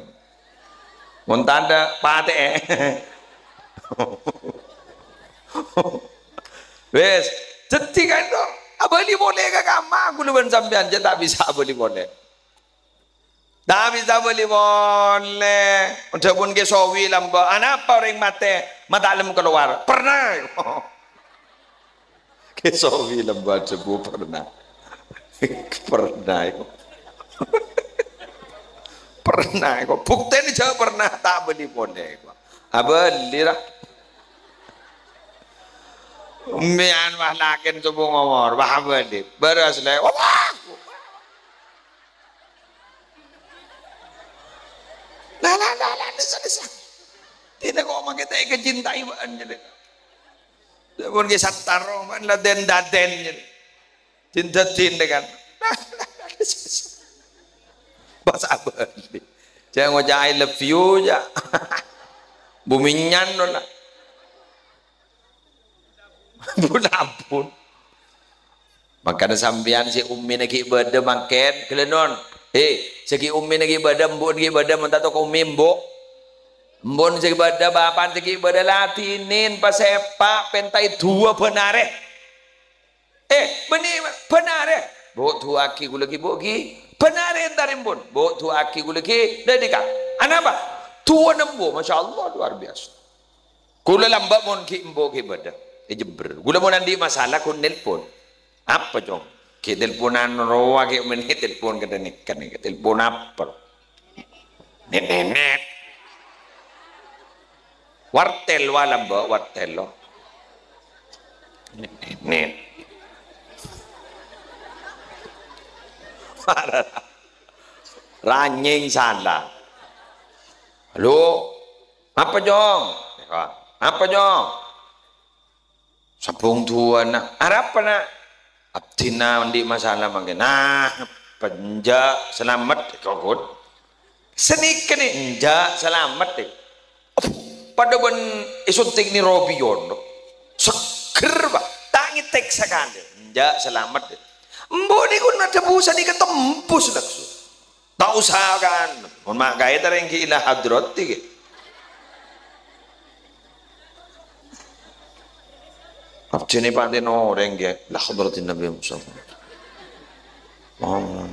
Mon tadâ', patè'è. Wis, Dhâddhi kan, abâli polè ka kamma, kaulâ bân sampèyan jhâ' ta' bisa abâli polè. Ta' bisa abâli polè. Dhâbuna Kè Sowi lambâ', "Anapa orèng matè ma' ta' lem kalowar?" "Pernah." Kè Sowi lambâ' dhâbu, "Pernah." Pernah iku. Pernah iku. Buktèna jhâ' pernah ta' abâli polè iku. Abâli ra. Mèyan wah lakèn sombong omor, wah abâli. Bârâs lè. Wah. La, la, la, la, nèsa, nèsa. Dinah kok makè ta' èkacintai bâ'ân, jârèya. Dhâbuna Kè Sattar, man la den-daden, jârèya. Din-dadin, kan. Pas abâli. Jhâ' ngoca' "I love you", jhâ'. Buminyan, no, la. Ampon, ampon. Mangkana sampèyan sè ummina ghi' bâdâ mangkèn, ghellâ' non. He, sè ghi' ummina ghi' bâdâ, embu'na ghi' bâdâ, mon ta' toko ummi embu'. Embu'na sè ghi' bâdâ, bapa'na sè ghi' bâdâ, ladhinin, pasèpa', pèntaè du'a bân arè. Eh, bânnè, bân arè. Bu', du'aaghi kaulâ ghi, Bu', ghi. Bân arè èntarè embu'na. Bu', du'aaghi kaulâ ghi. Dhâddhi, Ka'. Anapa? Du'ana embu', masya Allah, luar biasa. Kaulâ lambâ' mon ghi' embu' ghi' bâdâ è Jember. Kaulâ mon andi' masalah, ghun nelpon. Apa, Cong? Ghi' telponan rowa, ghi' mènè telpon kadhâng-kadhâng. Telpon apa? Nèt-nèt. Wartel wa lambâ', wartel lo. Nèt-nèt. Ranyèng sala. Halo. Apa, Cong? Apa, Cong? Sabung du'ana. Arapa, Na'? Abdhina andi' masalah mangkèn. Nah, enjâ' salamet, kokot. Sanèka nè, enjâ' salamet, è. Padâ bân èsuntik Nirobion. Seger, Pak. Ta' ngètèk sakalè. Enjâ' salamet, è. Embu' nèko nadhâbu sanèka tembus langsung. Ta' osa kan. Mon ma' kaè ta' rèng ghi' ila hadrat iki. Abdhina patèna orèng ghi' ila hadratin Nabi Mustafa. Oh.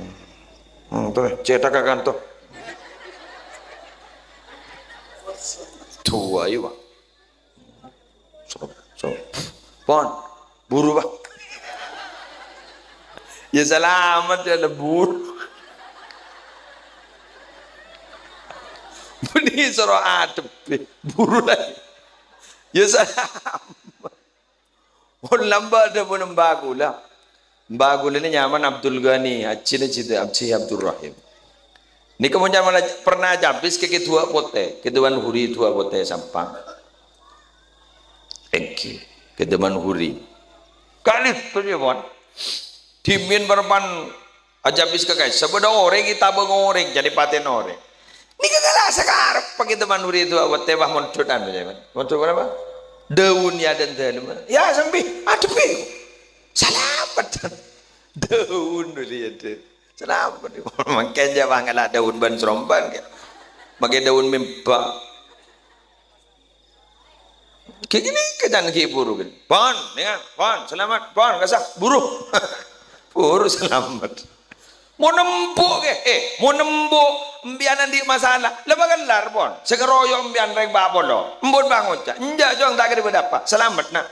Hmm, terus cètak ka kantor. Dua, iya, Pak. So, so. Pon, buru, Pak. Ya salamet, ya lebur. Bânnè soro adhebbhi, buru la. Ya salamet. Pon lambâ' dhâbuna emba' kaulâ. Emba' kaulâ nè nyamana Abdul Ghani, ajjhina Jidè Ajji Abdurrahim. Nèka mon nyamana pernah cabis ka Kè Duwâ' Potè, Kè Dewan Huri Duwâ' Potè Sampang. Èngghi, Kè Dewan Huri. Kali, kali, pon. Dhimèn parappa'na ajabis ka ka'issa, bâdâ orèng ètabâng orèng, jârèya patèna orèng. Nèka kala sakarep, Kè Dewan Huri Duwâ' Potè, wah, mondhut anu, ya, kan? Mondhut apa? Daun ya dan daun. Ya, sambi, adhebbhi. Salamet. Daun dulu ya, deh. Salamet. Mangkèn jâ' wah ngala' daun bân-sromban, kan? Makè daun mimba. Ghi' kènè' kèjhân ghi' buru, kan. Pon, nèngan, pon, salamet, pon, kasa, buru. Buru salamet. Mon embu', ghi, eh, mon embu' empèyan andi' masalah, la bâkal lar, pon. Sè karoyok empèyan rèng pa' polo. Embu'na bâ' ngoca', "Enjâ', Cong, ta' kèra bâdâ apa. Salamet, Na'."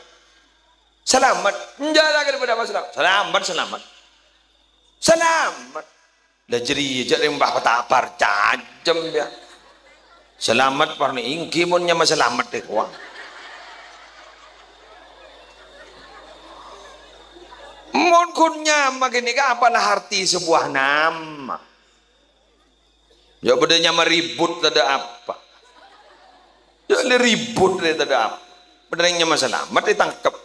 Salamet. "Enjâ', ta' kèra bâdâ apa, salamet." Salamet, salamet. Salamet. La jârèya jâ' rèng pa' ta' parcajâm, ya. Salamet, parna èngghi mon nyama Salamet, dek, wah. Mon ghun nyama ghânèka, apalah artè sebuah nama? Ya, bâdâ nyama Ribut, tadâ' apa. Ya, la Ribut rè tadâ' apa. Bâdâ rèng nyama Salamet ètangkep.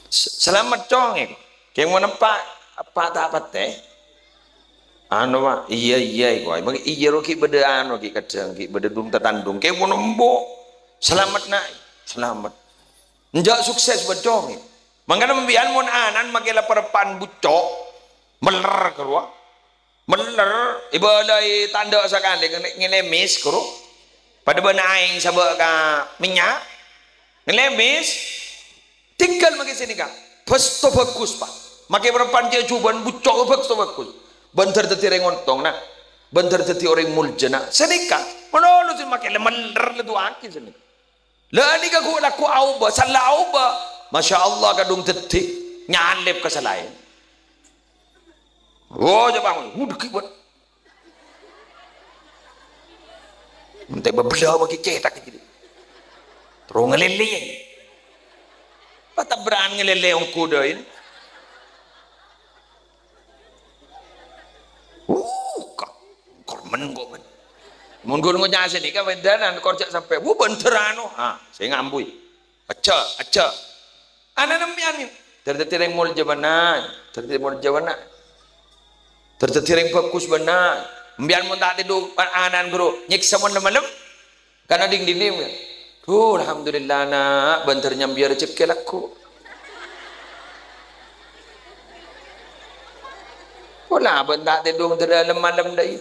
S-, Salamet, Cong, èko. Kèng mon empa', empa' ta' patè. Anu, Pak, iyâ, iyâ, èko. Emang iyâ ro ghi' bâdâ anu, ghi' kadhâng, ghi' bâdâ dung-tatandung. Kèng mon embu', Salamet, Na'. Salamet. Enjâ' sukses bâdâ, Cong, èko. Mangkana empèyan mon ana'na makè la-, parappa'na bucco', mèller ka rowa. Mèller, èbâlâi tandhâ sakalè, ngèlè-, ngèlèmis, ghuru. Padâ bân aèng sabâ' ka mènnya', ngalèbis, tinggal makè sanèka. Bâsto bhâghus, Pa'. Makè parappa'na jhâ' jhubâ'ân bucco' bâsto bhâghus. Bân dhâr dhâddhi orèng ontong, na'. Bân dhâr dhâddhi orèng molja, na'. Sanèka. Manono sè makè la mèller la du'aaghi sanèka. La nèka ghu-, lagghu' aobâ, sala aobâ. Masya Allah, kadhung dhâddhi. Nyalèp ka sè laèn. Oh, coba. Wudhu, bân. Èntè bâbellâ bâgi cètak gitu. Terro ngalèlè. Patabra'an ngalèlè ongghu dâin. Uh, ka-, kormen kok, men. Mon ghun ngoca' sanèka, wèdanan kor jhâ' sampè'. Wuh, bendher anu. Ah, sè ngambuy. Aja, aja. Ana'na empèyan, dhâr dhâddhi rèng molja bâ'na, dhâr dhâddhi molja bâ'na. Dhâr dhâddhi rèng bhâghus bâ'na. Empèyan mon ta' tèdung, ana'na ghuru nyèksa mon malem. Kana ding-ding, ya. Duh, alhamdulillah, na', bân dhâr nyambi rejhekkè lagghu'. Pola bân ta' tèdung dhâr malem dâi.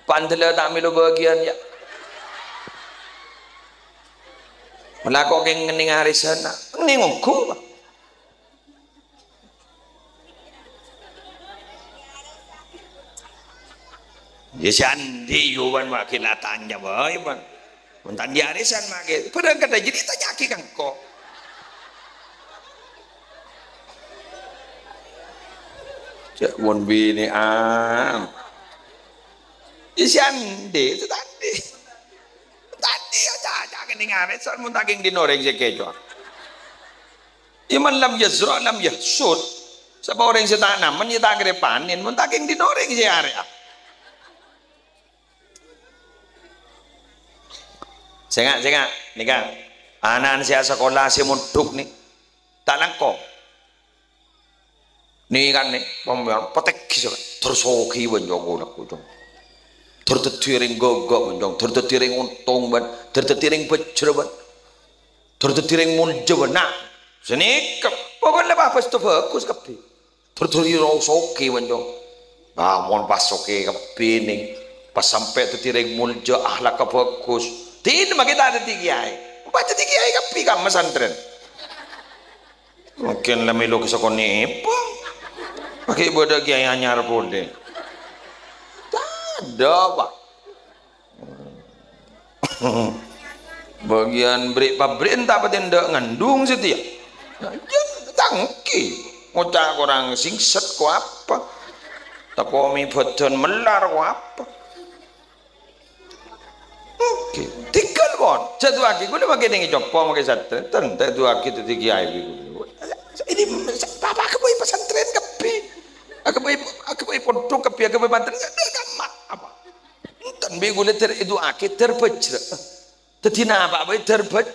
Pandella ta' mèlo bâgiyân, ya. Mala kok kèng ngennèng arèsan, ngennèng ongghu, Pa'. Ya, sè andi', yo, wan, wa' kèla tanya bhâi, wan. Mon ta' andi' arèsan, ma' kè, padâ kadhâ' jârèya tanya'aghi ka engko'. Cè' mon binè'an. Isi andi', sè ta' andi'. Ta' andi', ya, ca', ca' kènèng arèsan, mon ta' kèng dhin orèng sè kècoa. Ya, man lam yazra' lam yahsud. Sapa orèng sè ta' namen, ya ta' kèra panèn. Mon ta' kèng dhin orèng sè arè'a. Sènga', sènga'. Nèka, ana'na sè asakola, sè mondhuk nè. Ta' langkong. Nè kan nè, pamèyan, patèghi sè kan. Dhâr soghi bân jhung, lagghu' jhung. Dhâr dhâddhi rèng ghâghâ bân jhung. Dhâr dhâddhi rèng ontong bân. Dhâr dhâddhi rèng bhâjrâ bân. Dhâr dhâddhi rèng molja bân. Na', sanèka. Pokokna pas bâsto bhâghus kabbhi. Dhâr dhâddhi rèng soghi bân jhung. Nah, mon pas soghi kabbhi nè. Pas sampè' dhâddhi rèng molja, akhlakka bhâghus. Dina makè ta' dhâddhi kèyaè. Pas dhâddhi kèyaè kabbhi ka pesantren. Mungkin la mèlo ka sakonè', Bang. Makè bâdâ kèyaè anyar polè. Tadâ', Pak. Bâgiyân bri'-pabri' enta' patè endâ' ngandung satèya. Jân tangki. Ngoca' korang singset ko apa? Tako' mè' bâdân mellar ko apa? Oke, tinggal pon. Jhâ' du'aaghi, ghulâ makè nèng compo' makè santrèn, ta' du'aaghi dhâddhi kèyaè. Ini apa, apa aghâbây pesantren kabbhi. Aghâbây, aghâbây pondhuk kabbhi, aghâbây pesantren, enggak, enggak, apa? Enten bi' ghulâ ter-, du'aaghi ter bhâjrâ. Dhâddhi napa bhâi ter bhâj-,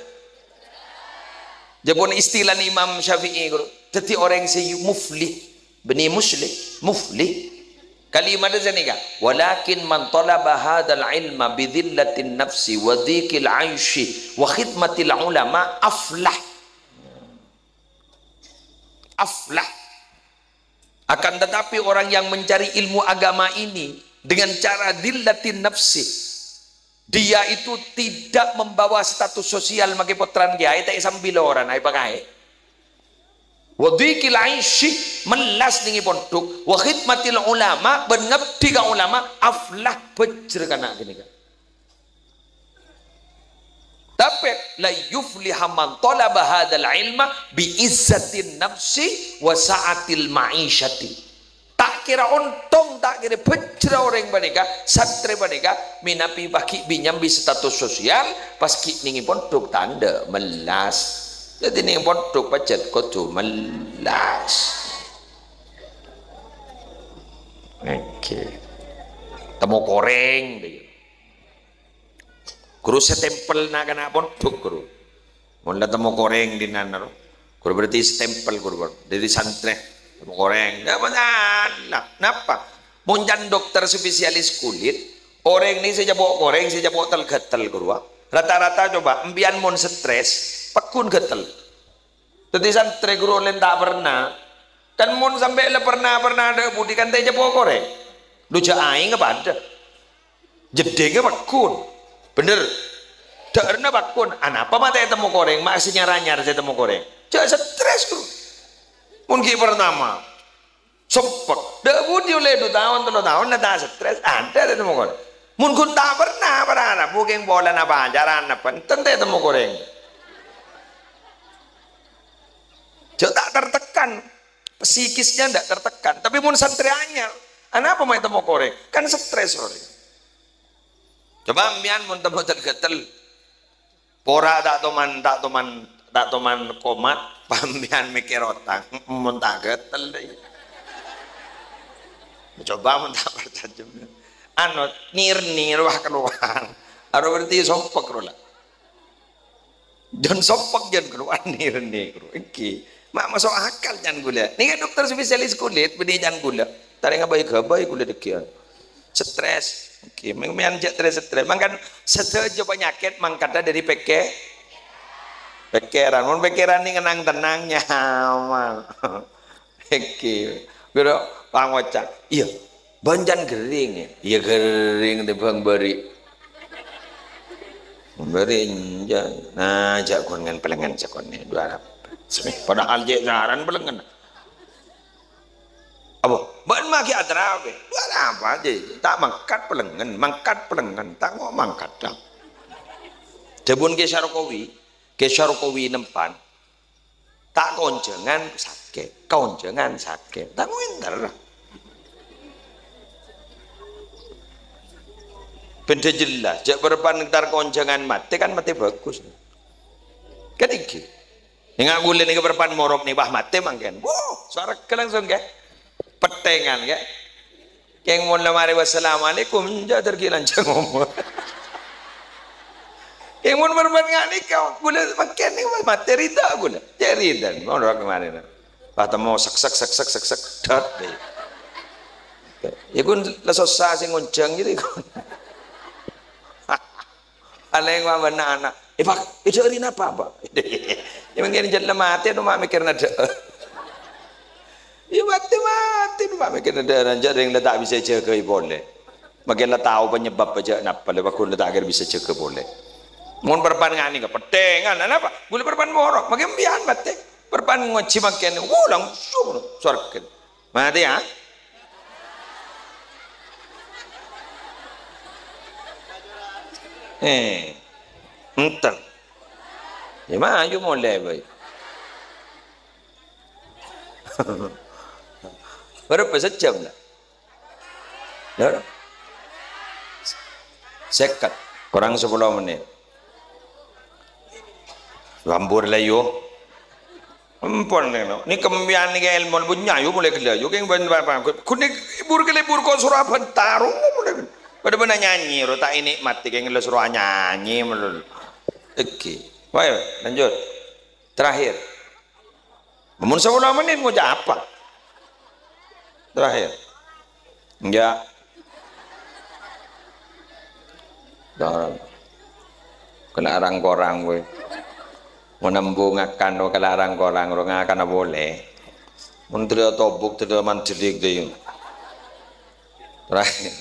Jhâ' pon istilah Imam Syafi'i, ghuru. Dhâddhi orèng sè yu-, muflih. Bânnè muslih, muflih. Kalimatta sanèka, "Walakin man talaba hadzal ilma bi dhillatin nafsi wa dhiqil 'aisyi wa khidmatil ulama aflah." Aflah. Akan tetapi orang yang mencari ilmu agama ini dengan cara dhillatin nafsi, dia itu tidak membawa status sosial makè pottrana kèyaè, ta' èsambhâi lorana, èpakaè. Wa dhiqil 'aisyi, mellas nèng è pondhuk, wa khidmatil ulama, bân ngabdi ka ulama, aflah, bhâjrâ kana' ghânèka. Tapè, "La yufliha man talaba hadzal ilma bi izzatin nafsi wa sa'atil ma'isyati." Ta' kèra ontong, ta' kèra bhâjrâ orèng panèka, santrè panèka, mènabi bâgi bi' nyambi status sosial, pas ghi' nèng è pondhuk tandhâ mellas. Dhâddhi nèng è pondhuk pajhât kodhu mellas. Oke. Tèmo korèng, dhâ. Ghuru stempel na'-kana' pondhuk, ghuru. Mon la tèmo korèng dinana, ro. Ghuru berarti stempel, ghuru, ghuru. Dhâddhi santrè, tèmo korèng. Ya, masalah. Napa? Mon can dokter spesialis kulit, orèng nè sè cèpo' korèng, sè cèpo' tel-ghâtel, ghuru, ah. Rata-rata coba, empèyan mon stres, pagghun ghâtel. Dhâddhi santrè ghuru lèn ta' pernah. Kan mon sampè' la pernah-pernah dâ' budi kan ta' ècèpo' korèng. Dhu jhâ' aèng apa adâ? Jeddhingnga pagghun. Bhender? Dhâ'ârna pagghun, anapa ma' ta' ètemmo korèng, ma' sè nyar-anyar sè ètemmo korèng? Jhâ' stres, Bro. Mon ghi' partama, seppek. Dhâ' budi ollè du taon, tello taon, la ta' stres, adâ' ta' ètemmo korèng. Mon ghun ta' perna, para ana, bhungkèng polana pacaran, bhunten ta' ètemmo korèng. Jhâ' ta' tertekan. Psikisnya ndak tertekan. Tapi mon santrè anyar, anapa ma' ètemmo korèng? Kan stres, Bro. Coba sampèyan mon temmo ghâtel-ghâtel. Pora ta' toman, ta' toman, ta' toman komat, sampèyan mèkkèr otang, mon ta' ghâtel dâ' iyâ. Coba mon ta' parcajâ. Anu, nir-nir, wah, kalowar. Aro berarti sompek ro la. Jhân sompek jhân kalowar nir-nir ro. Èngghi. Ma' maso' akal can ghulâ. Nèka dokter spesialis kulit, bânnè can ghulâ. Tarènga bhâi-ghâbây ghulâ dâgghi'ân. Stres. Èngghi, mèng-, mèyan jhâ' stres-stres. Mangkana sadhâjâ panyakèt mangkadhâ dâri pèkkè-, pèkkèran. Mon pèkkèran nèng nang-tennang, nyaman. Èngghi. Ghuru pangoca', "Iyâ, bân can ghering, yâ?" "Iyâ, ghering tèmbhâng bâri'." "Bâri' enjâ'." "Nah, jhâ' ghun ngan pelengngen sakonè', dua rapat." Padahal cè' saran pelengngen. "Apa? Bân ma' ghi' atarawe?" "Dua rapat, jhâ'. Ta' mangkat pelengngen, mangkat pelengngen, ta' ngo mangkat, ta'." Dhâbuna Kè Syarqawi, Kè Syarqawi Nempan, "Ta' konjhângan sakè', konjhângan sakè'. Ta' ngoènter." Bhendhâ jelas, jhâ' bârâmpan entar konjhângan matè kan matè bhâghus. Kan èngghi. Nènga' ghulâ nèka bârâmpan morok nèka, wah, matè mangkèn. Wuh, sowarghâ langsung, ghi. Pettèngan, ghi. Kèng mon la marè, "Wassalamualaikum," enjâ' dâr ghi' lanjhâng omor. Kèng mon bârâmpan nga' nèka, ghulâ mangkèn nèka matè rida ghulâ. Cè' rida, morok marèna. Pas temmo sek, sek, sek, sek, sek, sek, dât, dâ'. Yâ, ghun la sossa sè ngonjhâng gitu, ghun. Palèng ma' bân ana'. "Eh, Pak, eh, jhâ' rèya napa, Pak?" Yâ, mangkèn jhât la matè, no ma' mèkkèrna dâ'. Yâ, matè-matè, no ma' mèkkèrna dâ', jhâ' rèng la ta' bisa èjâgâi polè. Mangkèn la tao penyebab jhâ' napa, la pagghun la ta' kèra bisa jâgâ polè. Mon bârâmpan nga' nèka, pettèngan, anapa? Ghulâ bârâmpan morok, mangkèn empèyan matè. Bârâmpan ngajhi mangkèn, wuh, langsung sowarghâ. Matè, yâ? Eh, enten. Yâ, mayu molè bhâi. Bârâmpa sajjhâm, la? Lho. Sèket, korang sapolo mennit. Lambur la, yu. Ampon, nèno. Nèka empèyan nèka èlmo, bu nyayu mulai ghellâ', yu. Kèng bân apa? Ghun nèka libur ka libur kok soro abhânta ro, mulai. Padâ bân nyanyi, ro ta' ènikmati, kèng la soro nyanyi, melulu. Èngghi. Wae, lanjut. Terakhir. Mon sapolo mennit ngoca' apa? Terakhir. Enjâ'. Dâ'. Kèng rang-korang kowe. Mon embu ngakan, kèng rang-korang, ro ngakana polè. Mon dâlâ tobuk, dâlâ manjelik dâ' yu. Terakhir.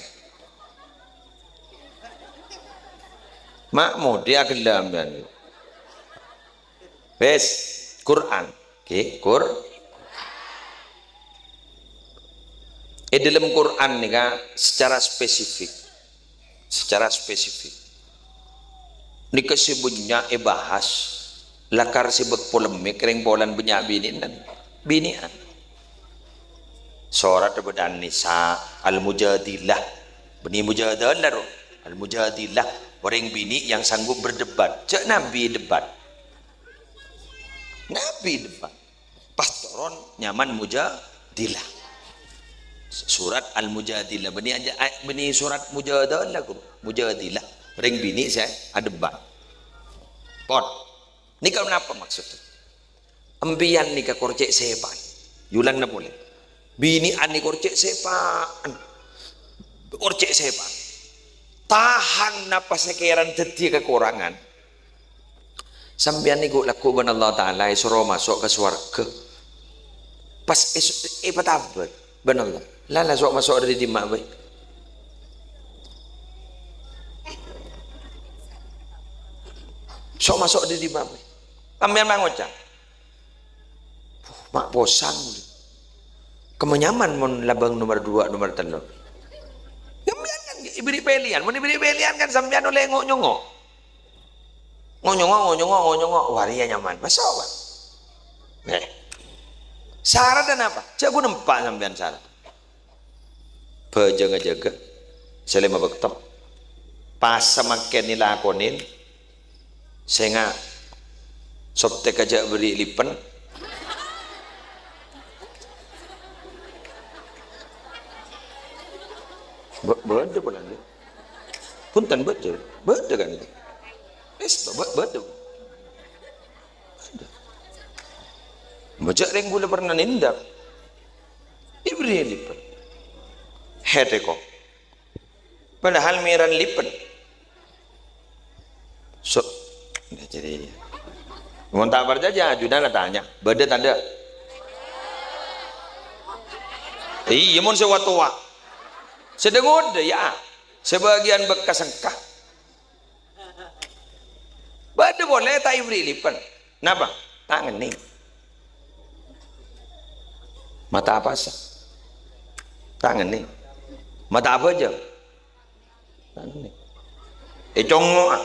Mak modi agellam, kan? Wes, Quran. Oke, Qur-, è dalam Quran nèka secara spesifik, secara spesifik. Nèka sè bânnya' èbahas, lakar sè bâk polemik rèng polana bânnya' binè'an. Binè'an. Sorat bâdâ An-Nisa, Al-Mujadilah. Bânnè mujadalah, ro. Al-Mujadilah, orèng binè' yang sanggup berdebat. Jhâ' Nabi debat. Nabi debat. Pas toron nyaman Mujadilah. Surat Al-Mujadilah. Bânnè aja, ay-, bânnè surat Mujadalah, ghuru. Mujadilah. Rèng binè' sè adebat. Pon. Nèka napa maksudnya? Empèyan nèka kor cè' sèpa'an. Yulana polè. Binè'an nèka kor cè' sèpa'an. Kor cè' sèpa'an. Tahan napa sè kèran dhâddhiyâ kakorangan. Sampèyan nèko lagghu' bân Allah Ta'ala èsoro maso' ka sowarghâ. Pas es-, èpatabâr bân Allah. La, la, so' maso' dâri dimma bhâi? So' maso' dâri mame. Sampèyan ma' ngoca', "Puh, ma' posang. Kemma nyaman mon labâng nomer dua, nomer tello'." Sampèyan kan èberri' pèlèyan. Mon èberri' pèlèyan kan sampèyan ollè ngo'-nyongo'. Ngo'-nyongo', ngo'-nyongo', ngo'-nyongo'. Wah, rèya nyaman. Maso', Pak. Nèh. Saradhâ napa? Jhâ' ghun empa' sampèyan saradhâ. Bhâjâng ajâgâ, sè lèma bâkto. Pas samangkèn èlakonè, sènga', soptèk ajâ' berri' lipen. Bâ-, bâdâ polana. Punten, bâdâ. Bâdâ kan? Wis, bâ-, bâdâ. Bâdâ. Bâjâ' rèng ghulâ pernah nèndhâk. Èberri' lipen. Hètèko. Padahal mèran lipen. So-, nah, jadi, mon ta' parcajâ, ajunan la tanya, "Bâdâ tadâ'?" Iyâ, mon sè wa-, towa. Sè dâ-ngodâ, yâ. Sè bâgiyân bhâkkas engka. Bâdâ polè ta' èberri' lipen. Napa? Ta' ngennèng. Mata apa sa? Ta' ngennèng. Mata apa aja? Ta' ngennèng. Ècongo'a.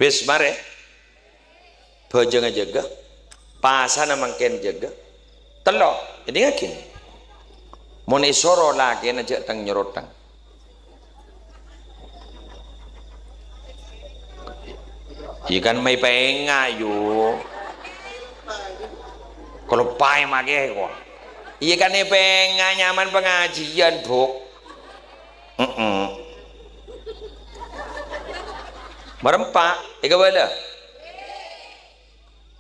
Wis, marè. Bhâjâng ajâgâ, pasana mangkèn jâgâ. Tello', èdingngaghi. Mon èsoro lakèna jhâ' tang-nyoro tang. Iyâ kan mè' pènga', yu. Kaloppaè makè, ko. Iyâ kan è pènga' nyaman pangajiân, Bu'. Heeh. Marempa', èkabâlâ.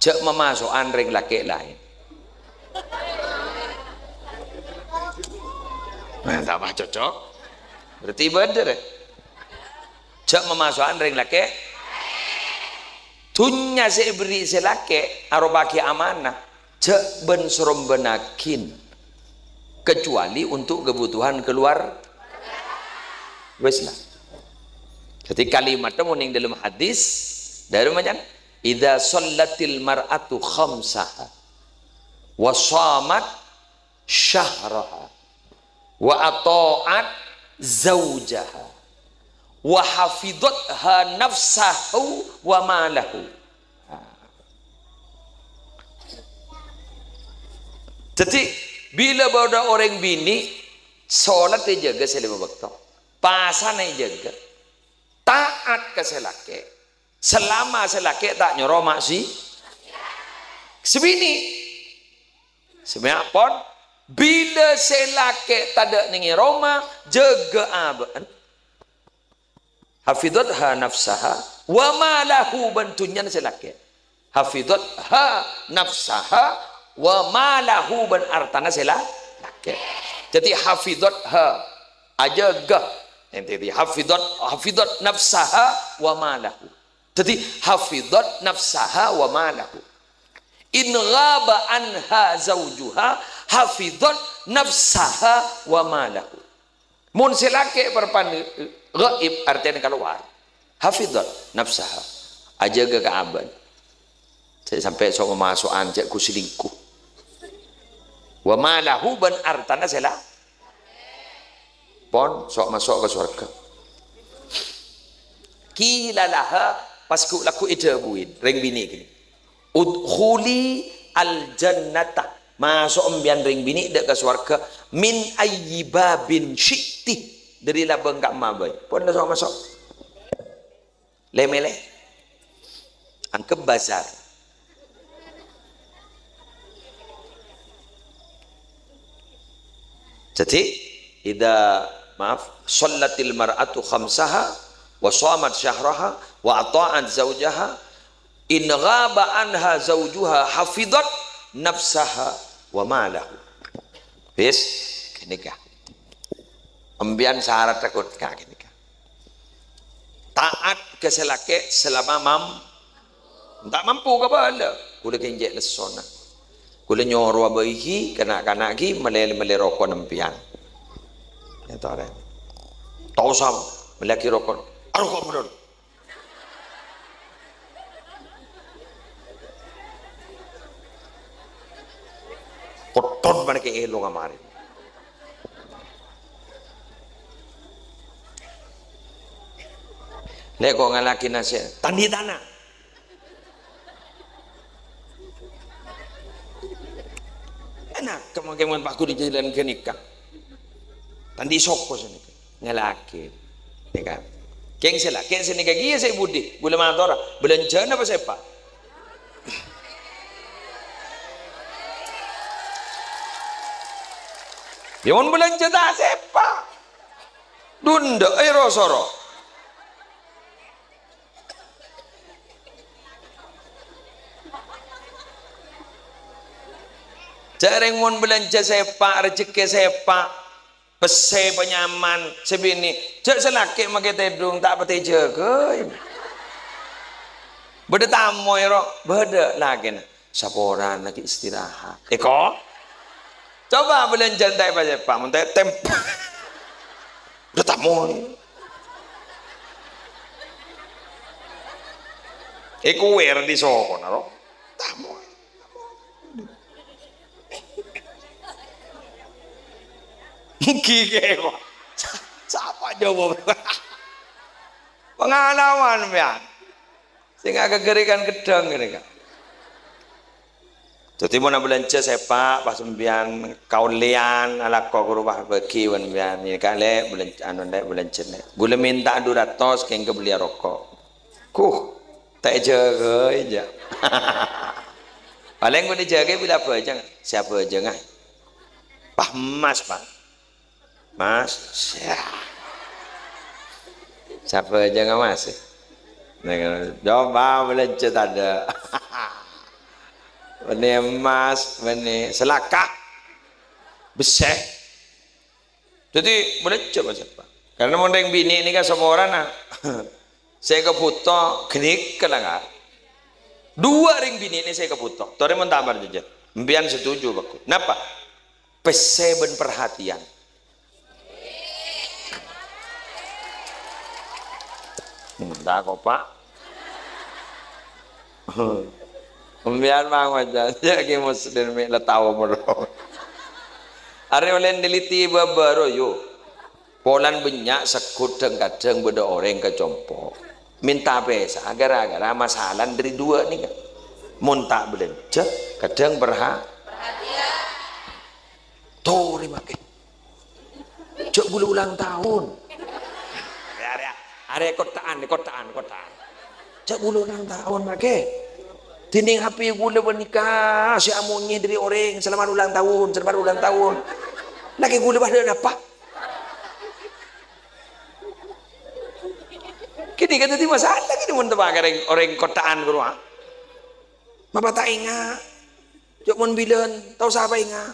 Jhâ' mamaso'an rèng lakè' laèn. Nah, ta' pas cocok. Berarti bâdâ, rè. Jhâ' mamaso'an rèng lakè'. Dhunnya sè èberri' sè lakè' aropa'aghi amanah. Jhâ' bân-sarombânnaghin. Kecuali untuk kebutuhan keluar-, wis lah. Jadi kalimatnya mon neng dalam hadis, dari macam, "Idza shallatil mar'atu khamsaha, wa shamat syahraha, wa ata'at zaujaha, wa hafidhatha nafsahu wa malahu." Nah. Jadi, bilâ bâdâ orèng binè', sholat èjâgâ sè lèma bâkto, pasana èjâgâ, taat ka sè lakè', selama sè lakè' ta' nyoro ma'si-, sè binè'. Sè mèyapon, bilâ sè lakè' tadâ' neng è roma, jâgâ abâ'na. Hafidhatha nafsaha wa malahu, bân dhunnyana sè lakè'. Hafidhatha nafsaha wa malahu, bân artana sè la-, lakè'. Jadi hafidhatha, ajâgâ. Ente di hafidhat, hafidhat nafsaha wa malahu. Jadi hafidhat nafsaha wa malahu. In ghaba anha zaujuha, hafidhat nafsaha wa malahu. Mon sè lakè' parpan ghaib, artèna kalowar, hafidhat nafsaha, ajâgâ ka abâ'na. Jhâ' sampè' so'-maso'an, jhâ' ghu selingkuh. Wa malahu, bân artana sè la-, pon, so'-maso' ka sowarghâ. Qila laha, pas ghu-, lagghu' èdhâbuwi rèng binè' ghânèka. "Udkhuli al-jannata." Maso' empèyan rèng binè' dâ' ka sowarghâ. "Min ayyi babin syi'ti." Dâri labâng ka'emma bhâi. Pon la so'-maso'. Lè-mèlè. Angghep bazar. Jadi, idza, maaf, shallatil mar'atu khamsaha wa shamat syahraha wa ata'at zaujaha, in ghaba anha zaujuha hafidhat nafsaha wa malahu. Wis, ghânèka. Empèyan sarat takut ka ghânèka. Taat ka sè lakè' selama mam-, ta' mampu kabâlâ. Ghulâ ghânèka lessona. Kaulâ nyorowa bhâi ghi, kana'-kana' ghi mellè-mellè roko' sampèyan. Ètore. Ta' osa mellèaghi roko'. Aroko' bhâdhân. Kottho panèka èlo' ka marè. Lè' ko' ngallèaghi nasè'at, ta' andi' tana. Enak, kemon-kemon paghun è jhâlân ghânèka. Ta' andi' soko sanèka. Ngallèaghi. Nèka. Kèng sè la, kèng sanèka kèya sè budi. Kaulâ matora, bâlânjhâna apa sèpa'? Yâ mon bâlânjhâ ta' sèpa'. Dhundhâ'â ro-soro. Jhâ' rèng mon bâlânjhâ sèpa', rejhekkè sèpa', pèssè panyaman, sè binè', jhâ' sè lakè' makè tèdung, ta' patè èjâgâi. Bâdâ tamoy ro, bâdâ lakèna. Saporana ghi' istirahat. Èko? Coba bâlânjhâ ta' èpa-sèpa, mon ta' tempo. Bâdâ tamoy. Èko wèr di sokona, ro. Tamoy. Ghi kèko. Sa-, sapa jawab? Pengalaman, ya. Sè ngaghâghâri kan ghâddhâng ghânèka. Dhâddhi, mon abâlânjhâ sèpa', pas sampèyan kaollèyan, alako ghuru pas bâgi bân sampèyan. Nèka, Lè', bâlân-, anu, Lè', bâlânjhâ, Lè'. Ghulâ mènta dhu ratos, kèng kabelliyâ roko'. Kuh, ta' èjâgâi, jâ. Palèng mon èjâgâi bilâ abhâjâng, sè abhâjângnga. Pas emmas, Pak. Mas, sya. Sapa aja nggak mas? Nah, coba bâlânjhâ tadâ'. Bânnè emmas, bânnè salaka. Bessè. Dhâddhi, bâlânjhâ, Mas, Pak. Karena mon rèng binè' nèka saporana. Sè èkabhuto ghânèka la, Kak. Duwâ' rèng binè' nè sè èkabhuto. Torè mon ta' parcajâ. Empèyan setuju, Pak. Napa? Pèssè bân parhatiyan. Endak kok, Pak. Empèyan mawon, jâ', jâ' Ki Muslim mè' la tao moro. Arè ollè neliti bâbâ royo. Polana bânnya' segghut dhâng-kadhâng bâdâ orèng ka compo'. Mènta pèsa gara-gara masalah dhâri duwâ' nèka. Mon ta' bâlânjhâ, kadhâng perha-, Torè makè. Jâ' bulâ ulang taon. Arè, arè, arè kotta'an, kotta'an, kotta'an. Jâ' bulâ ulang taon makè. Dhinèng H P ghulâ panèka sè amonyè dhâri orèng, "Selamat ulang tahun, selamat ulang tahun." Lakè ghulâ padâ napa? Kènè' kan dhâddhi masalah kènè' mon teppa' ka orèng, orèng kotta'an ghâruwa. Mapa ta' enga'? Jâ' mon bilân, ta' osa apa enga'.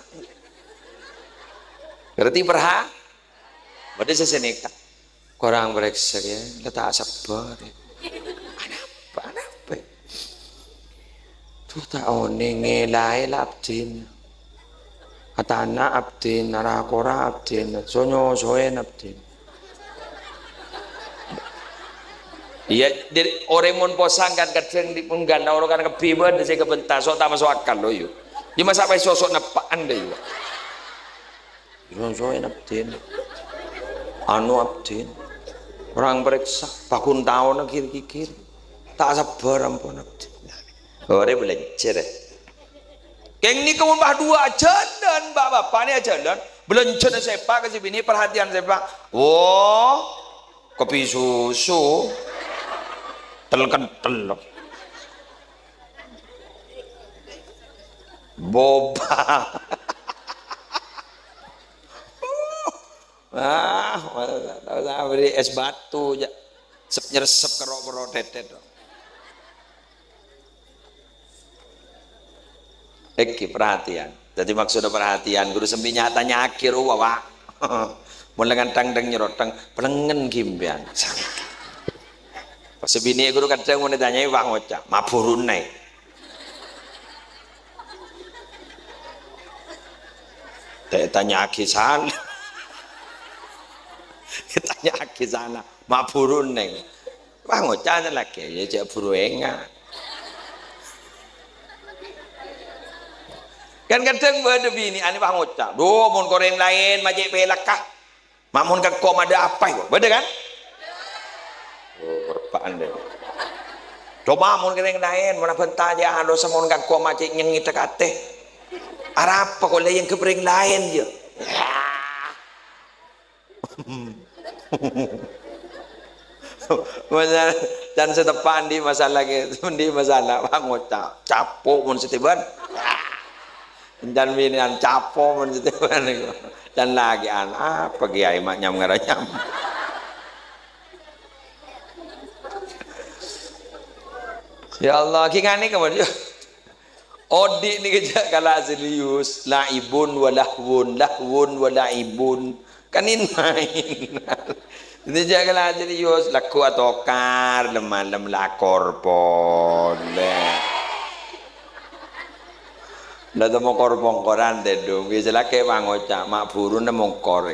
Ngartè, perha-, bâdâ sè sanèka. Korang parèksa, yâ, la ta' sabbhâr, yâ. Anapa, anapa? Duh, ta' onèng, ngèlaè la abdhina. Atana' abdhina, ra-kora abdhina, so-nyosowèn abdhina. Iyâ, dhâri orèng mon posang kan kadhâng di-, mon ghâllu kan kabbhi bâdâ sè kabenta, so' ta' maso' akal, lo, yu. Yâ, masa' pas so'-so' neppa'an, dâ, yu. Sosowèn abdhina. Anu abdhina. Orang parèksa, paghun taonna ghir-ghighir. Ta' sabbhâr ampon abdhina. Orèng bâlânjhâ, rè. Kèng nèka mon pas duwâ' ajhâlân, Bapa'-bapa' nè ajhâlân, bâlânjhâna sèpa' ka sè binè', parhatiyan sèpa'. Wo, kopi susu. Tel-kentel. Boba. Ah, masa ta' tao, ta' bâri' ès batu, jâ'. Sep-nyersep karo-karo tètèt. Èngghi, parhatiyan. Dhâddhi, maksodda parhatiyan, ghuru sambi nya-, tanya'aghi rowa, Pak. Mon lengngan tang-tang nyerotang, pelengngen ghi empèyan. Pas binè' ghuru kadhâng mon ètanya'è, wah, ngoca', "Maburuna è." Ta-, tanya'aghi sala. Tanya'aghi sala. Ma' buru neng. Wah, ngoca' lakè, ya, jhâ' buru enga'. Kan kadhâng bâdâ binè'an, wah, ngoca', "Duh, mon korèng laèn, ma' cè' pèlakka." Ma' mon ka engko' ma' bâdâ apa, èko? Bâdâ, kan? Oh, rebbhâ'ân, deh. Coba mon ka rèng laèn, mon abhânta jâ' alossa, mon ka engko' ma' cè' nyengngèdhâ katè. Arapa ko' lè' èyangghep rèng laèn, yâ? Yâ. Masa, can sè teppa' andi' masalah, ghi? Andi' masalah, wah, ngoca'. Capo mon sè tèbân. Can binè'an capo mon sè tèbân niku. Can lakè'an, apa kèyaè ma' nyam-ngaranyam. Ya Allah, ghi nganèka, mon, yâ. Odi' nèka jhâ' kala serius. La'ibun wa lahwun, lahwun wa la'ibun. Kan in-main. Nèka jhâ' kala serius, lagghu atokar, lem-malem la korpon. Beh. La temmo kor-pongkoran tèdung, ghi sè lakè' pangoca', ma' buru nemmo kor.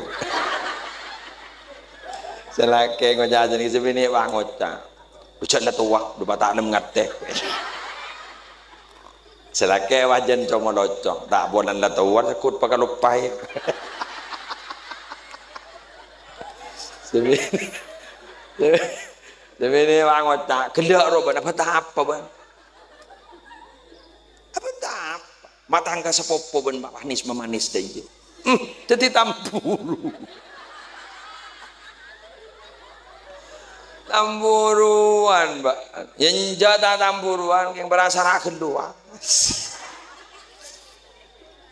Sè lakè' ngoca' jeneng sè binè' pangoca'. Jhâ' la towa, du pata'lem ngatè. Sè lakè' wajân coma locong, ta' polana la towa, sekut pakaloppaè. Sè binè', sè binè' pangoca', ghellâ' ro, bân, apa ta' apa, bân? Apa ta' apa? Matangka sapopo bân ma-, manis-mamanis dâ' iyâ. Hmm, dhâddhi tamburu. Tamburuan, Mbak. Yâ enjâ' ta' tamburuan, kèng parasa'an ghâllu, ah.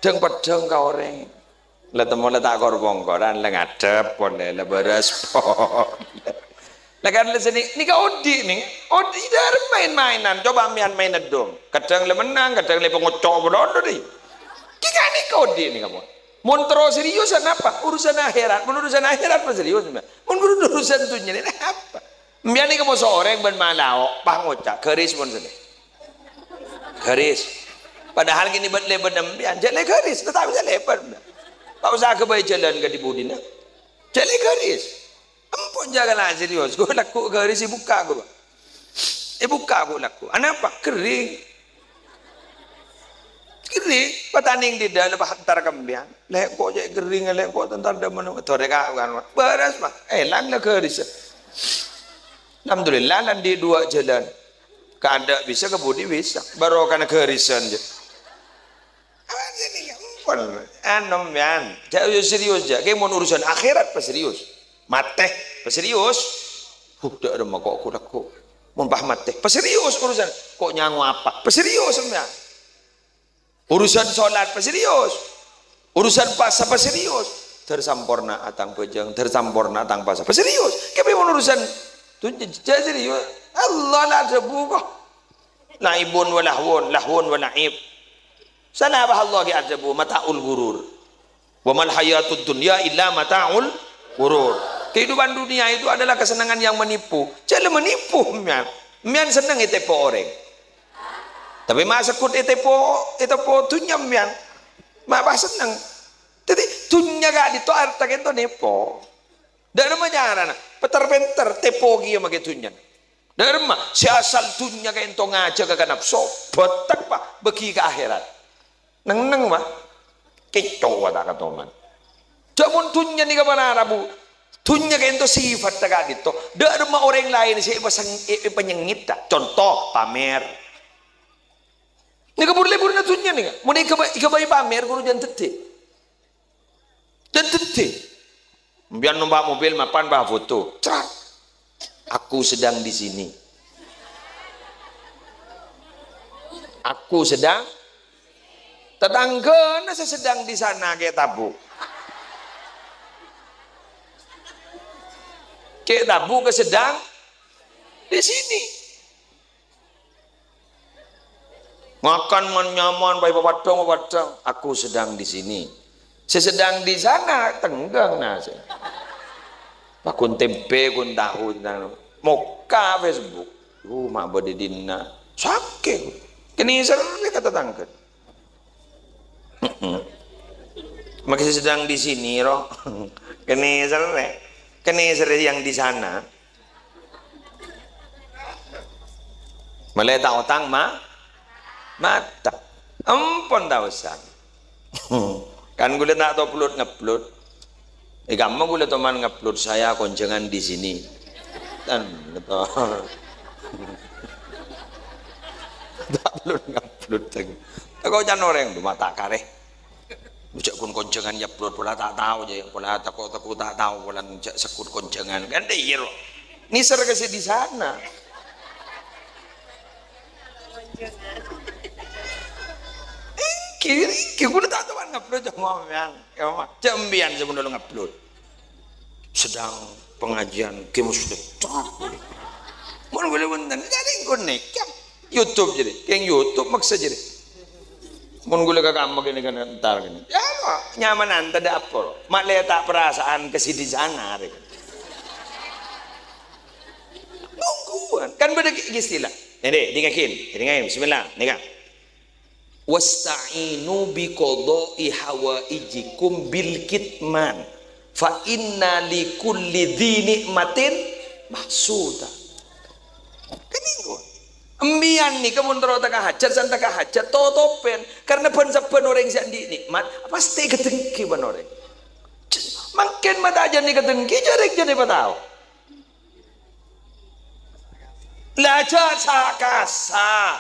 Dhâng-peddhâng ka orèng. La temmo la ta' kor-pongkoran, la ngadhep polè, la bârâs polè. La kan la sè ni-, nèka odi' nèng. Odi' dâri main-mainan. Coba sampèyan main eddhung. Kadhâng la mennang, kadhâng la pangocco' polè, odi'. Ghi nganèka odi' nèka, mon. Mon terro serius, napa? Urusan akhèrat. Mon urusan akhèrat, apa serius, Mbak? Mon urusan dhunnya, napa? Sampèyan nèka moso orèng bân malao, pangoca', garis mon sènè. Garis. Padahal ghi nèbât lèbât sampèyan, jhâ' lè garis, ta' bisa lèbât. Ta' osa aghâbây jhâlân ka dhi-budhina. Jhâ' lè garis. Empon jhâ' kala serius, ghu lagghu' garis èbukka', ghu. Èbukka', ghu, lagghu'. Anapa? Ghering. Ghering, patanèng dhidhâ' la pahantar ka sampèyan. Lè' ko' cè' ghering, lè' ko' tantar dâmman, torè ka, kan. Bârâs, Pak. Èlang la garis. Alhamdulillah, la andi' duwâ' jhâlân. Ka adâ' bisa, ka budi bisa. Barokana garisan, jâ. Apa sih ini? Empon. Anu, sampèyan. Jhâ' serius, jhâ'. Kè mon urusan akhèrat, pas serius. Matè, pas serius. Huh, dâ' remma ko', ko' lagghu'. Mon pas matè, pas serius urusan. Ko' nyango apa? Pas serius, sampèyan. Urusan sholat, pas serius. Urusan pasa, pas serius. Dhâr samporna atang bhâjâng, dhâr samporna atang pasa, pas serius. Kè mon urusan dhunnya, jhâ' serius. Allah la adhâbu, ko'. La'ibun wa lahwun, lahwun wa la'ib. Sanapa Allah ghi adhâbu, mata'ul ghurur. "Wa mal hayatud dunya illa mata'ul ghurur." Kehidupan dunia itu adalah kesenangan yang menipu. Jhâ' la manipu, sampèyan. Sampèyan senneng ètèpo orèng. Tapè ma' sekut ètèpo, ètèpo dhunnya, sampèyan. Ma' pas senneng. Dhâddhi, dhunnya ka'dinto, arta ka'dinto nèpo. Dâ' remma carana, pèter-pènter, tèpo kèya makè dhunnya. Dâ' remma, sè asal dhunnya ka'dinto ngajhâgâ ka napso, bhâtek, Pak, bâgi ka akhèrat. Neng-neng, Pak. Kèco, Pak, ta' katoman. Jhâ' mon dhunnya nèka para rabu, dhunnya ka'dinto sifatta ka'dinto. Dâ' remma orèng laèn sè èpaseng-, è-, èpanyengngèdhâ. Conto, pamer. Nèka bur-lèburrâ dhunnya nèka. Mon èghâbây, èghâbây pamer, ghuru jhân dhâddhi. Dan dhâddhi, sampèyan nompa' mobil mapan, pas foto. Crat. "Aku sedang di sini. Aku sedang." Tatangghâna sè sedang di sana kè' tabu'. Kè' tabu' ka sedang di sini. Makan man nyaman, bai papaddhâng-papaddhâng. "Aku sedang di sini." Sè sedang di sana, tenggang, nah, sè. Pakun tempe, kun tahu, tentang mokka Facebook. Uh, ma' bâdâ dinna. Sakè'. Kènè' serrè ka tatangghâ. Heeh. Masih sedang di sini, roh. Kènè sèrè. Kènè sèrè yang di sana. Malè ta' otang ma-, mata. Ampon ta' osa. Kan ghulâ ta' tao upload ngupload. È kamma ghulâ toman ngupload, "Saya konjhângan di sini." Kan, gitu. Ta' upload ngupload. Tako' can orèng, "Duh, mata karè." Jhâ' ghun konjhângan èupload, pola ta' tao, jhâ', pola tako'-tako' ta' tao, pola jhâ' sèkut konjhângan. Kan iyâ, roh. Nèser ka sè di sana. Èngghi, èngghi, ghulâ ta' toman ngupload, coma sampèyan. Coma, jhâ' sampèyan sè mon lo ngupload. Sedang pengajian Ki Muslim. Mon ghulâ bhunten, jadi engko' nèka. YouTube jadi, kèng YouTube maksa jadi. Mon ghulâ ka kamma kènè kan entar kènè. Ya, nyamanan tadâ' apa. Ma' lè' ta' perasaan ka sè di sana, rè. Mongghuwân. Kan bâdâ istilah. Nèka, dingaghi, dingaghi. Bismillah. Nèka. "Wasta'inu bi qadha'i hawaijikum bil kitman, fa inna li kulli dzi ni'matin mahsuda." Kan èngko'. Sampèyan nèka mon terro teka hajat, san teka hajat, totobhân. Karena bân-sabbhân orèng sè andi' nè'mat, pastè èghâdhângghi bân orèng. Mangkèn ma' ta' jhâ' èghâdhângghi, jhâ' rèng jhâ' èpatao. Lah, jhâ' sa-kasa.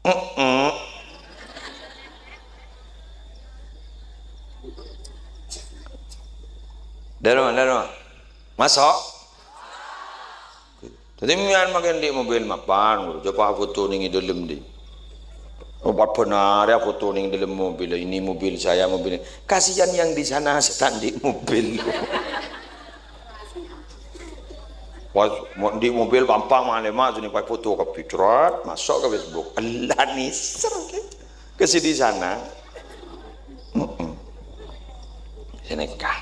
Heeh. Dârâmma, dârâmma. Maso'? Dhâddhi, mèyan makè andi' mobil mapan, jhâ' pas foto nèng è dâlem, dhi. Oh, pas bhender ya foto nèng dâlem mobil, "Ini mobil saya, mobil ini." Kasihan yang di sana sè ta' andi' mobil. Pas mo-, andi' mobil pampang malèma', sini pas foto kabbhi, crat, maso' ka Facebook. Ella nèser, ka sè di sana. Heeh. Sè nèka.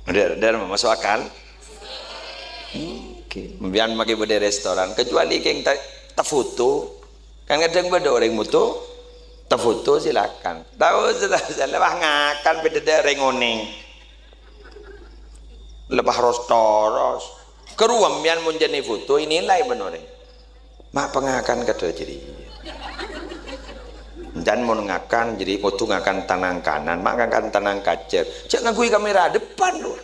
Dâr-, dârâmma maso' akal? Oke. Sampèyan makè bâdâ restoran, kecuali kèng ta-, tafoto. Kan kadhâng bâdâ orèng moto, tafoto silakan. Tao, lepas ngakan bâdâ dâ' orèng onèng. Lepas ros-toros. Karowa sampèyan mon jhâ' èfoto, ènilai bân orèng. Ma' pangakan kadhâ' jârèya. Èncana mon ngakan, jârèya kodhu ngakan tanang kanan, ma' ngakan tanang kacèr. Jhâ' ngangghuy kamera depan, lo.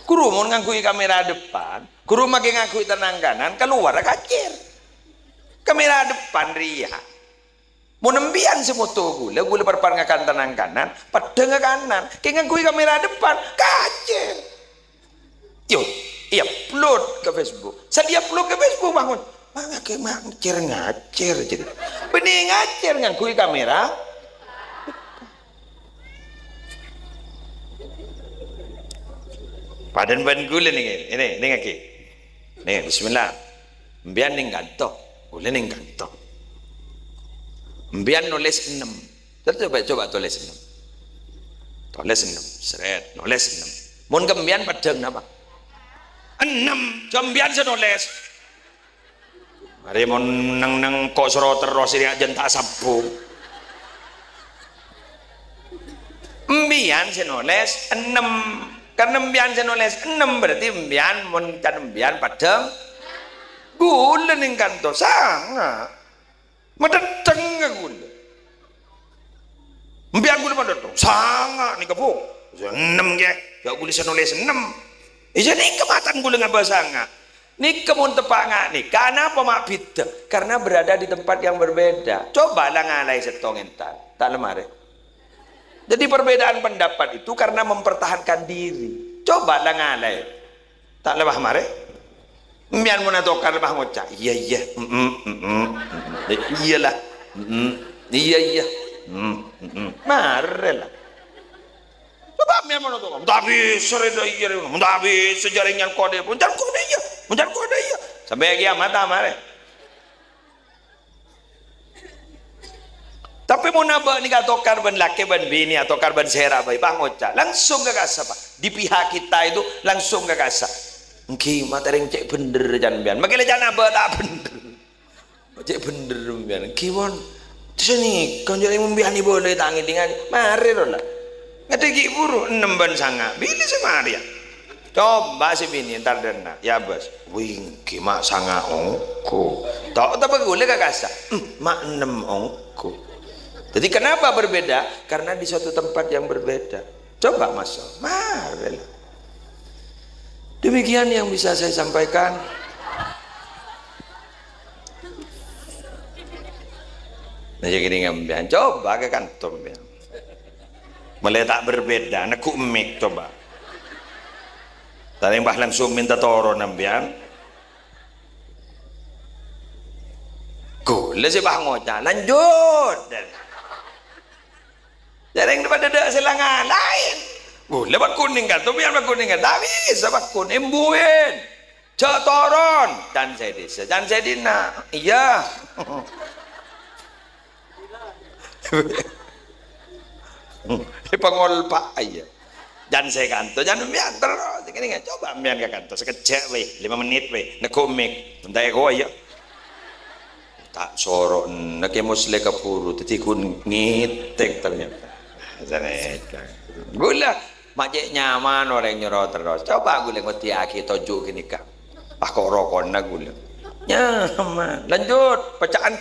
Ghuru mon ngangghuy kamera depan, ghuru makè ngangghuy tanang kanan, kalowar kacèr. Kamera depan rèya. Mon sampèyan sè moto ghulâ, ghulâ par-par ngakan tanang kanan, peddhâng ka kanan, kèng ngangghuy kamera depan, kacèr. Yo, èupload ka Facebook. Sè èupload ka Facebook, bangun. Mangakè ngacèr-ngacèr, jadi. Bânnè ngacèr ngangghuy kamera. Padâna bân ghulâ nèng, nèng, nèng, nèng, nèng, bismillah. Sampèyan nèng kanto, ghulâ nèng kanto. Sampèyan nolès ennem. Terus coba, coba tolès ennem. Tolès ennem, sret, nolès ennem. Mon ka sampèyan peddhâng napa? Ennem, jhâ' sampèyan sè nolès. Arè mon neng-neng ko' soro terros, rèya jhân ta' sabbhung. Sampèyan sè nolès ennem. Karna sampèyan sè nolès ennem, berarti sampèyan mon can sampèyan peddhâng. Ghulâ nèng kanto sanga'. Madheddheng ka ghulâ. Sampèyan ghulâ madheddheng. Sanga' nèka, Bu. Ennem, ghi. Jhâ' ghulâ sè nolès ennem. Iyâ, nèka matan ghulâ ngabâs sanga'. Nèka mon teppa' nga' nèka, anapa ma' bhidhâ? Karena berada di tempat yang berbeda. Coba la ngalaè sèttong entar. Ta' la marè. Jadi perbedaan pendapat itu karena mempertahankan diri. Coba la ngalaè. Ta' la marè. Sampèyan mon atokar la ngoca', "Iyâ, iyâ, mm, mm, mm, mm, mm. Eh, iyâlah, mm, mm, iyâ, iyâ, mm, mm, mm." Marè la. Coba sampèyan mon atokar, "Ta' bisa rè dâ' iyâ rè, ta' bisa jhâ' rèng nyan kodè, mon can kodè iyâ, mon can kodè iyâ." Sampè' kiamat ta' marè. Tapè mon abâ' nèka atokar bân lakè bân binè, atokar bân sèra bhâi, pangoca', langsung ka kassa', Pak. Di pihak kita itu langsung ka kassa'. Èngghi, matè rèng cè' bhender can sampèyan. Makè la can abâ' ta' bhender. Cè' bhender sampèyan. Èngghi, pon. Sanèka, jhâ' mon biyân bâlâi ta' ngèdingngaghi. Marè, ro, la. Ngadhâghi buru, ennem bân sanga'. Bilâ sè marèya? Coba sè binè, entar dâ' enna'. Ya, Bos. Wènggi, ma' sanga' ongghu. Tok, tapè ghulâ ka kassa'. Hmm, ma' ennem ongghu. Jadi, kenapa berbeda? Karena di suatu tempat yang berbeda. Coba, Mas. Marè, la. Demikian yang bisa saya sampaikan. Nah, jadi ngambian. Coba ka kanto, sampèyan. Mèlè ta' berbeda, neggu' mik, coba. Tadi bah langsung minta toron, sampèyan. Ghulâ sè bah ngoca', lanjut. Jhâreng padâ dâ' sè la ngalaè. Ghulâ paghun nèngghâl, sampèyan paghun nèngghâl. Ta' bisa paghun, embuwin. Jhâ' toron. Can sè dissa, can sè dinna'. Iyâ. Èpangolpa', iyâ. Can sè kanto, can sampèyan terros. Kènè, coba sampèyan ka kanto, sakejjhâ' bhâi, lèma mennit bhâi. Neggu' mik. Entah èkowa, iyâ. Ta' soro enna' Kè Musleh kabhuru, dhâddhi ghun ngètèk ternyata. Sanèka. Ghulâ, ma' cè' nyaman orèng nyoro terros. Coba ghulâ ngoddhiyâghi toju' ghânèka. Pas ko' rokona ghulâ. Nyaman. Lanjut, pèca'an.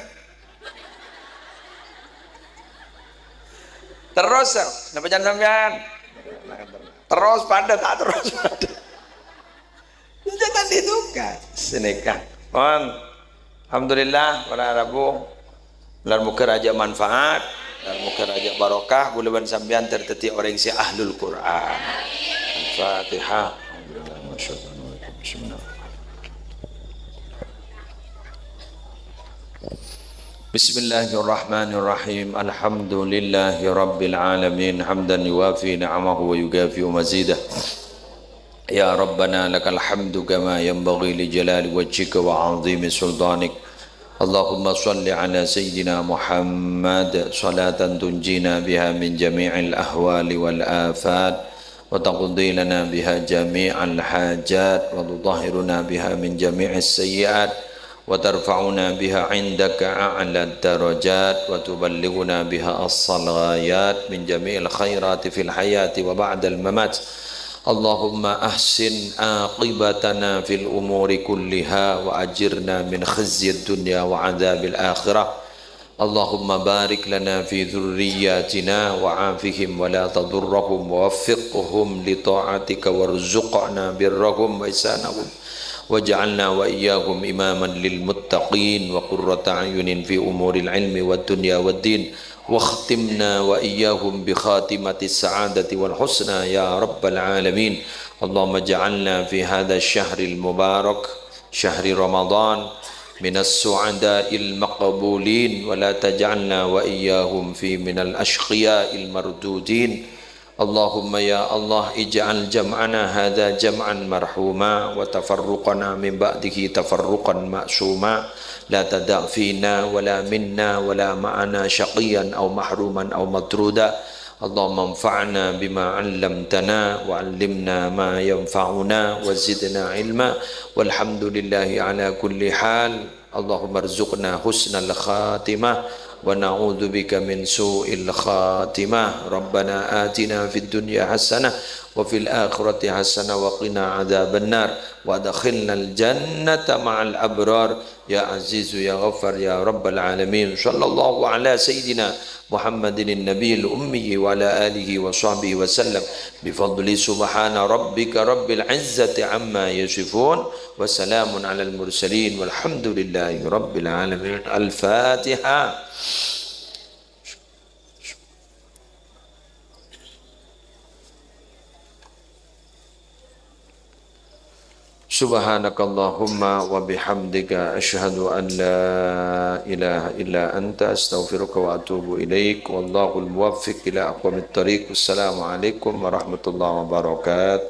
Terros, napa can sampèyan? Terros padâ, ta' terros padâ. Itu kan ditugas. Sanèka. Pon. Alhamdulillah, para rabu. Lar moghâ rajâ manfaat, lar moghâ rajâ barokah, ghulâ bân sampèyan ter-, dhâddhi orèng sè ahlul Qur'an. Al-Fatihah. Alhamdulillah, masyaallah. Bismillahirrahmanirrahim. Bismillahirrahmanirrahim. Alhamdulillahi rabbil alamin. Hamdan yuwafi ni'amahu wa yukafi'u mazidah. يا ربنا لك الحمد كما ينبغي لجلال وجهك وعظيم سلطانك. اللهم صل على سيدنا محمد صلاة تنجينا بها من جميع الأهوال والآفات، وتقضي لنا بها جميع الحاجات، وتطهرنا بها من جميع السيئات، وترفعنا بها عندك أعلى الدرجات، وتبلغنا بها أقصى الغايات من جميع الخيرات في الحياة وبعد الممات. اللهم أحسن عاقبتنا في الأمور كلها، وأجرنا من خزي الدنيا وعذاب الآخرة. اللهم بارك لنا في ذرياتنا وعافهم ولا تضرهم ووفقهم لطاعتك وارزقنا برهم وإحسانهم واجعلنا وإياهم إماما للمتقين وقرة أعين في أمور العلم والدنيا والدين واختمنا وإياهم بخاتمة السعادة والحسنى يا رب العالمين. اللهم اجعلنا في هذا الشهر المبارك شهر رمضان من السعداء المقبولين، ولا تجعلنا وإياهم في من الأشقياء المردودين. اللهم يا الله اجعل جمعنا هذا جمعا مرحوما، وتفرقنا من بعده تفرقا معصوما، لا تدع فينا ولا منا ولا معنا شقيا أو محروما أو مطرودا. اللهم انفعنا بما علمتنا وعلمنا ما ينفعنا وزدنا علما والحمد لله على كل حال. اللهم ارزقنا حسن الخاتمة ونعوذ بك من سوء الخاتمة. ربنا آتنا في الدنيا حسنة وفي الآخرة حسنة وقنا عذاب النار وأدخلنا الجنة مع الأبرار يا عزيز يا غفار يا رب العالمين. صلى الله على سيدنا محمد النبي الأمي وعلى آله وصحبه وسلم بفضل سبحان ربك رب العزة عما يصفون وسلام على المرسلين والحمد لله رب العالمين. الفاتحة. سبحانك اللهم وبحمدك، أشهد أن لا إله إلا أنت، أستغفرك وأتوب إليك. والله الموفق إلى أقوم الطريق. السلام عليكم ورحمة الله وبركاته.